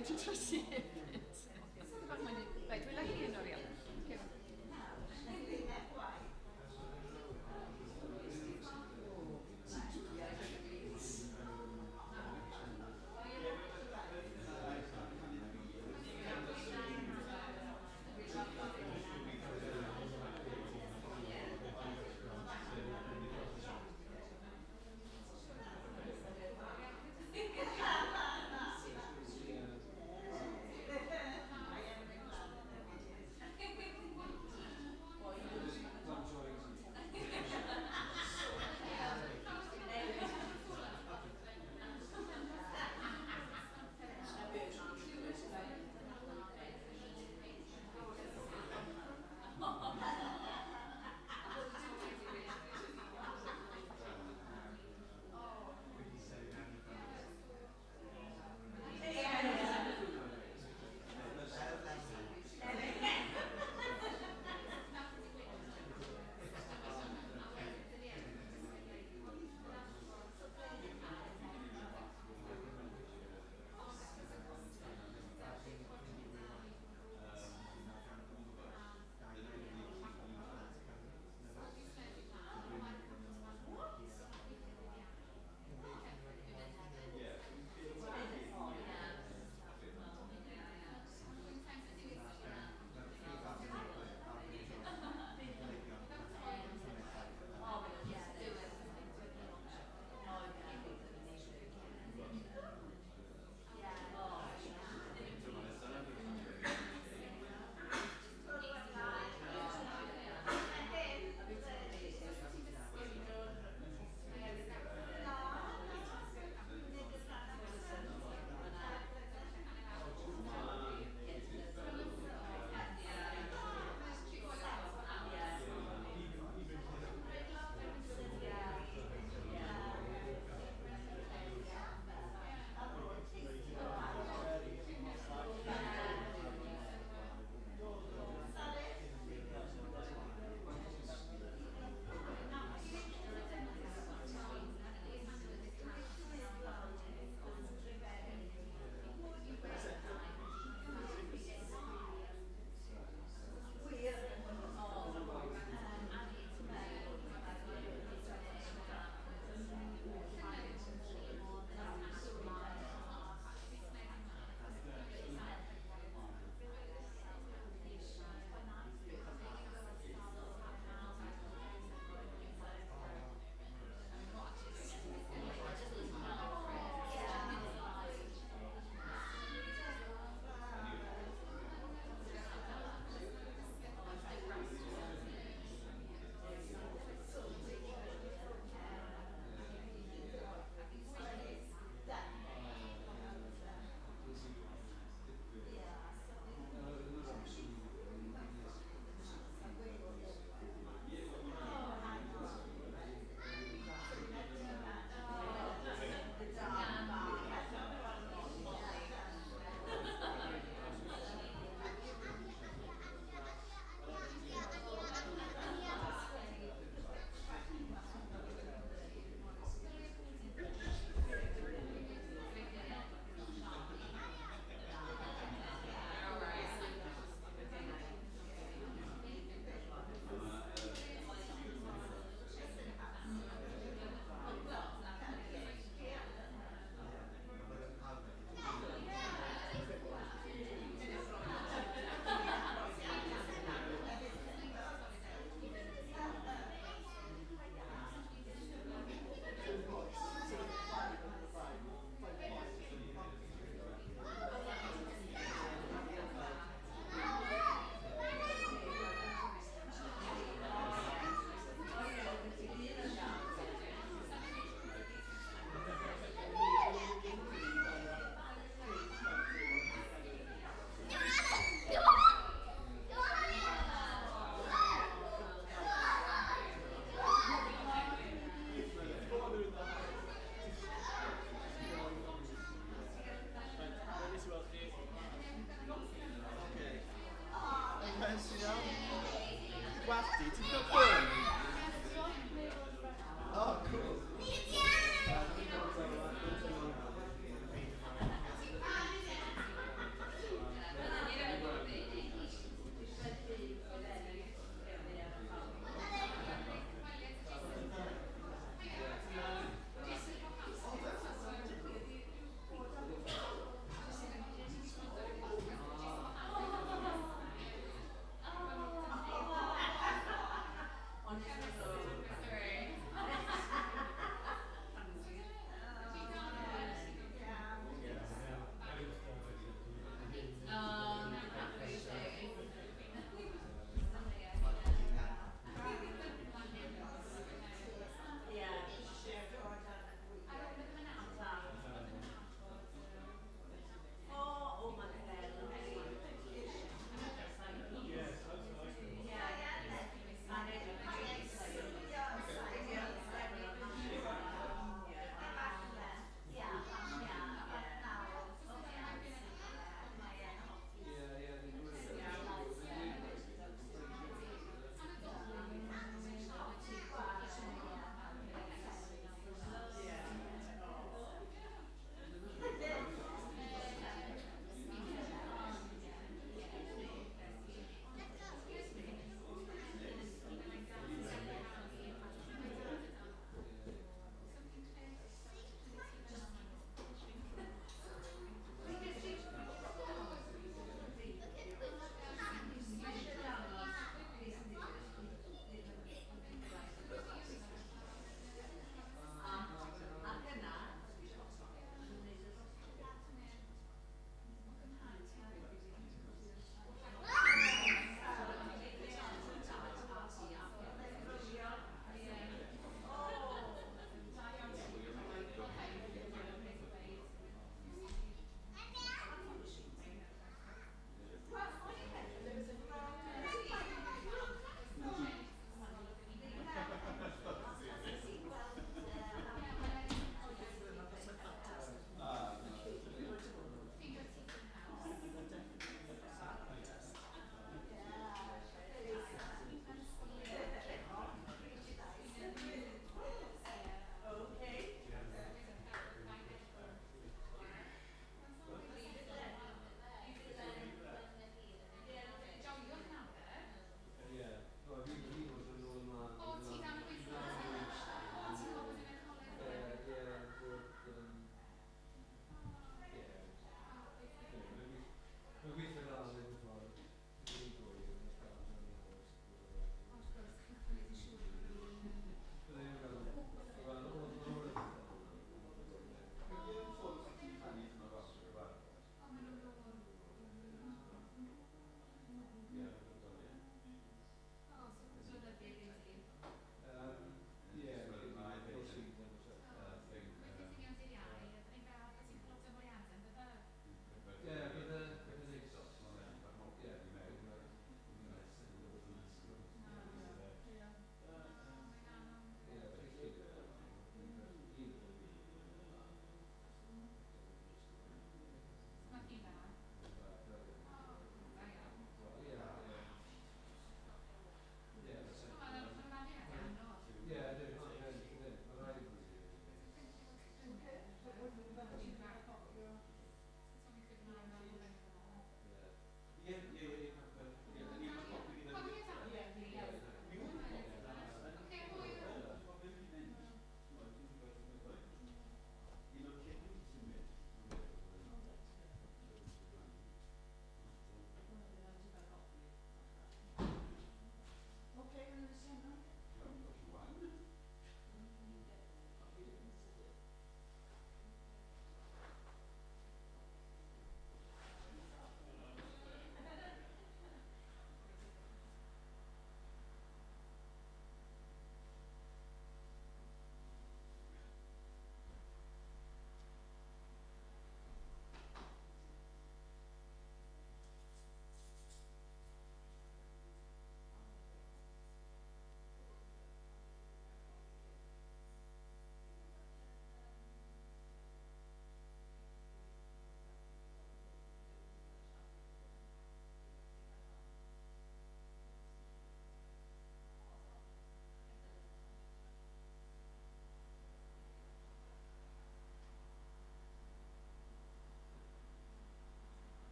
Wedi trosi hefyd. Reit, wela chi yn oriel.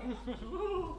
Woo!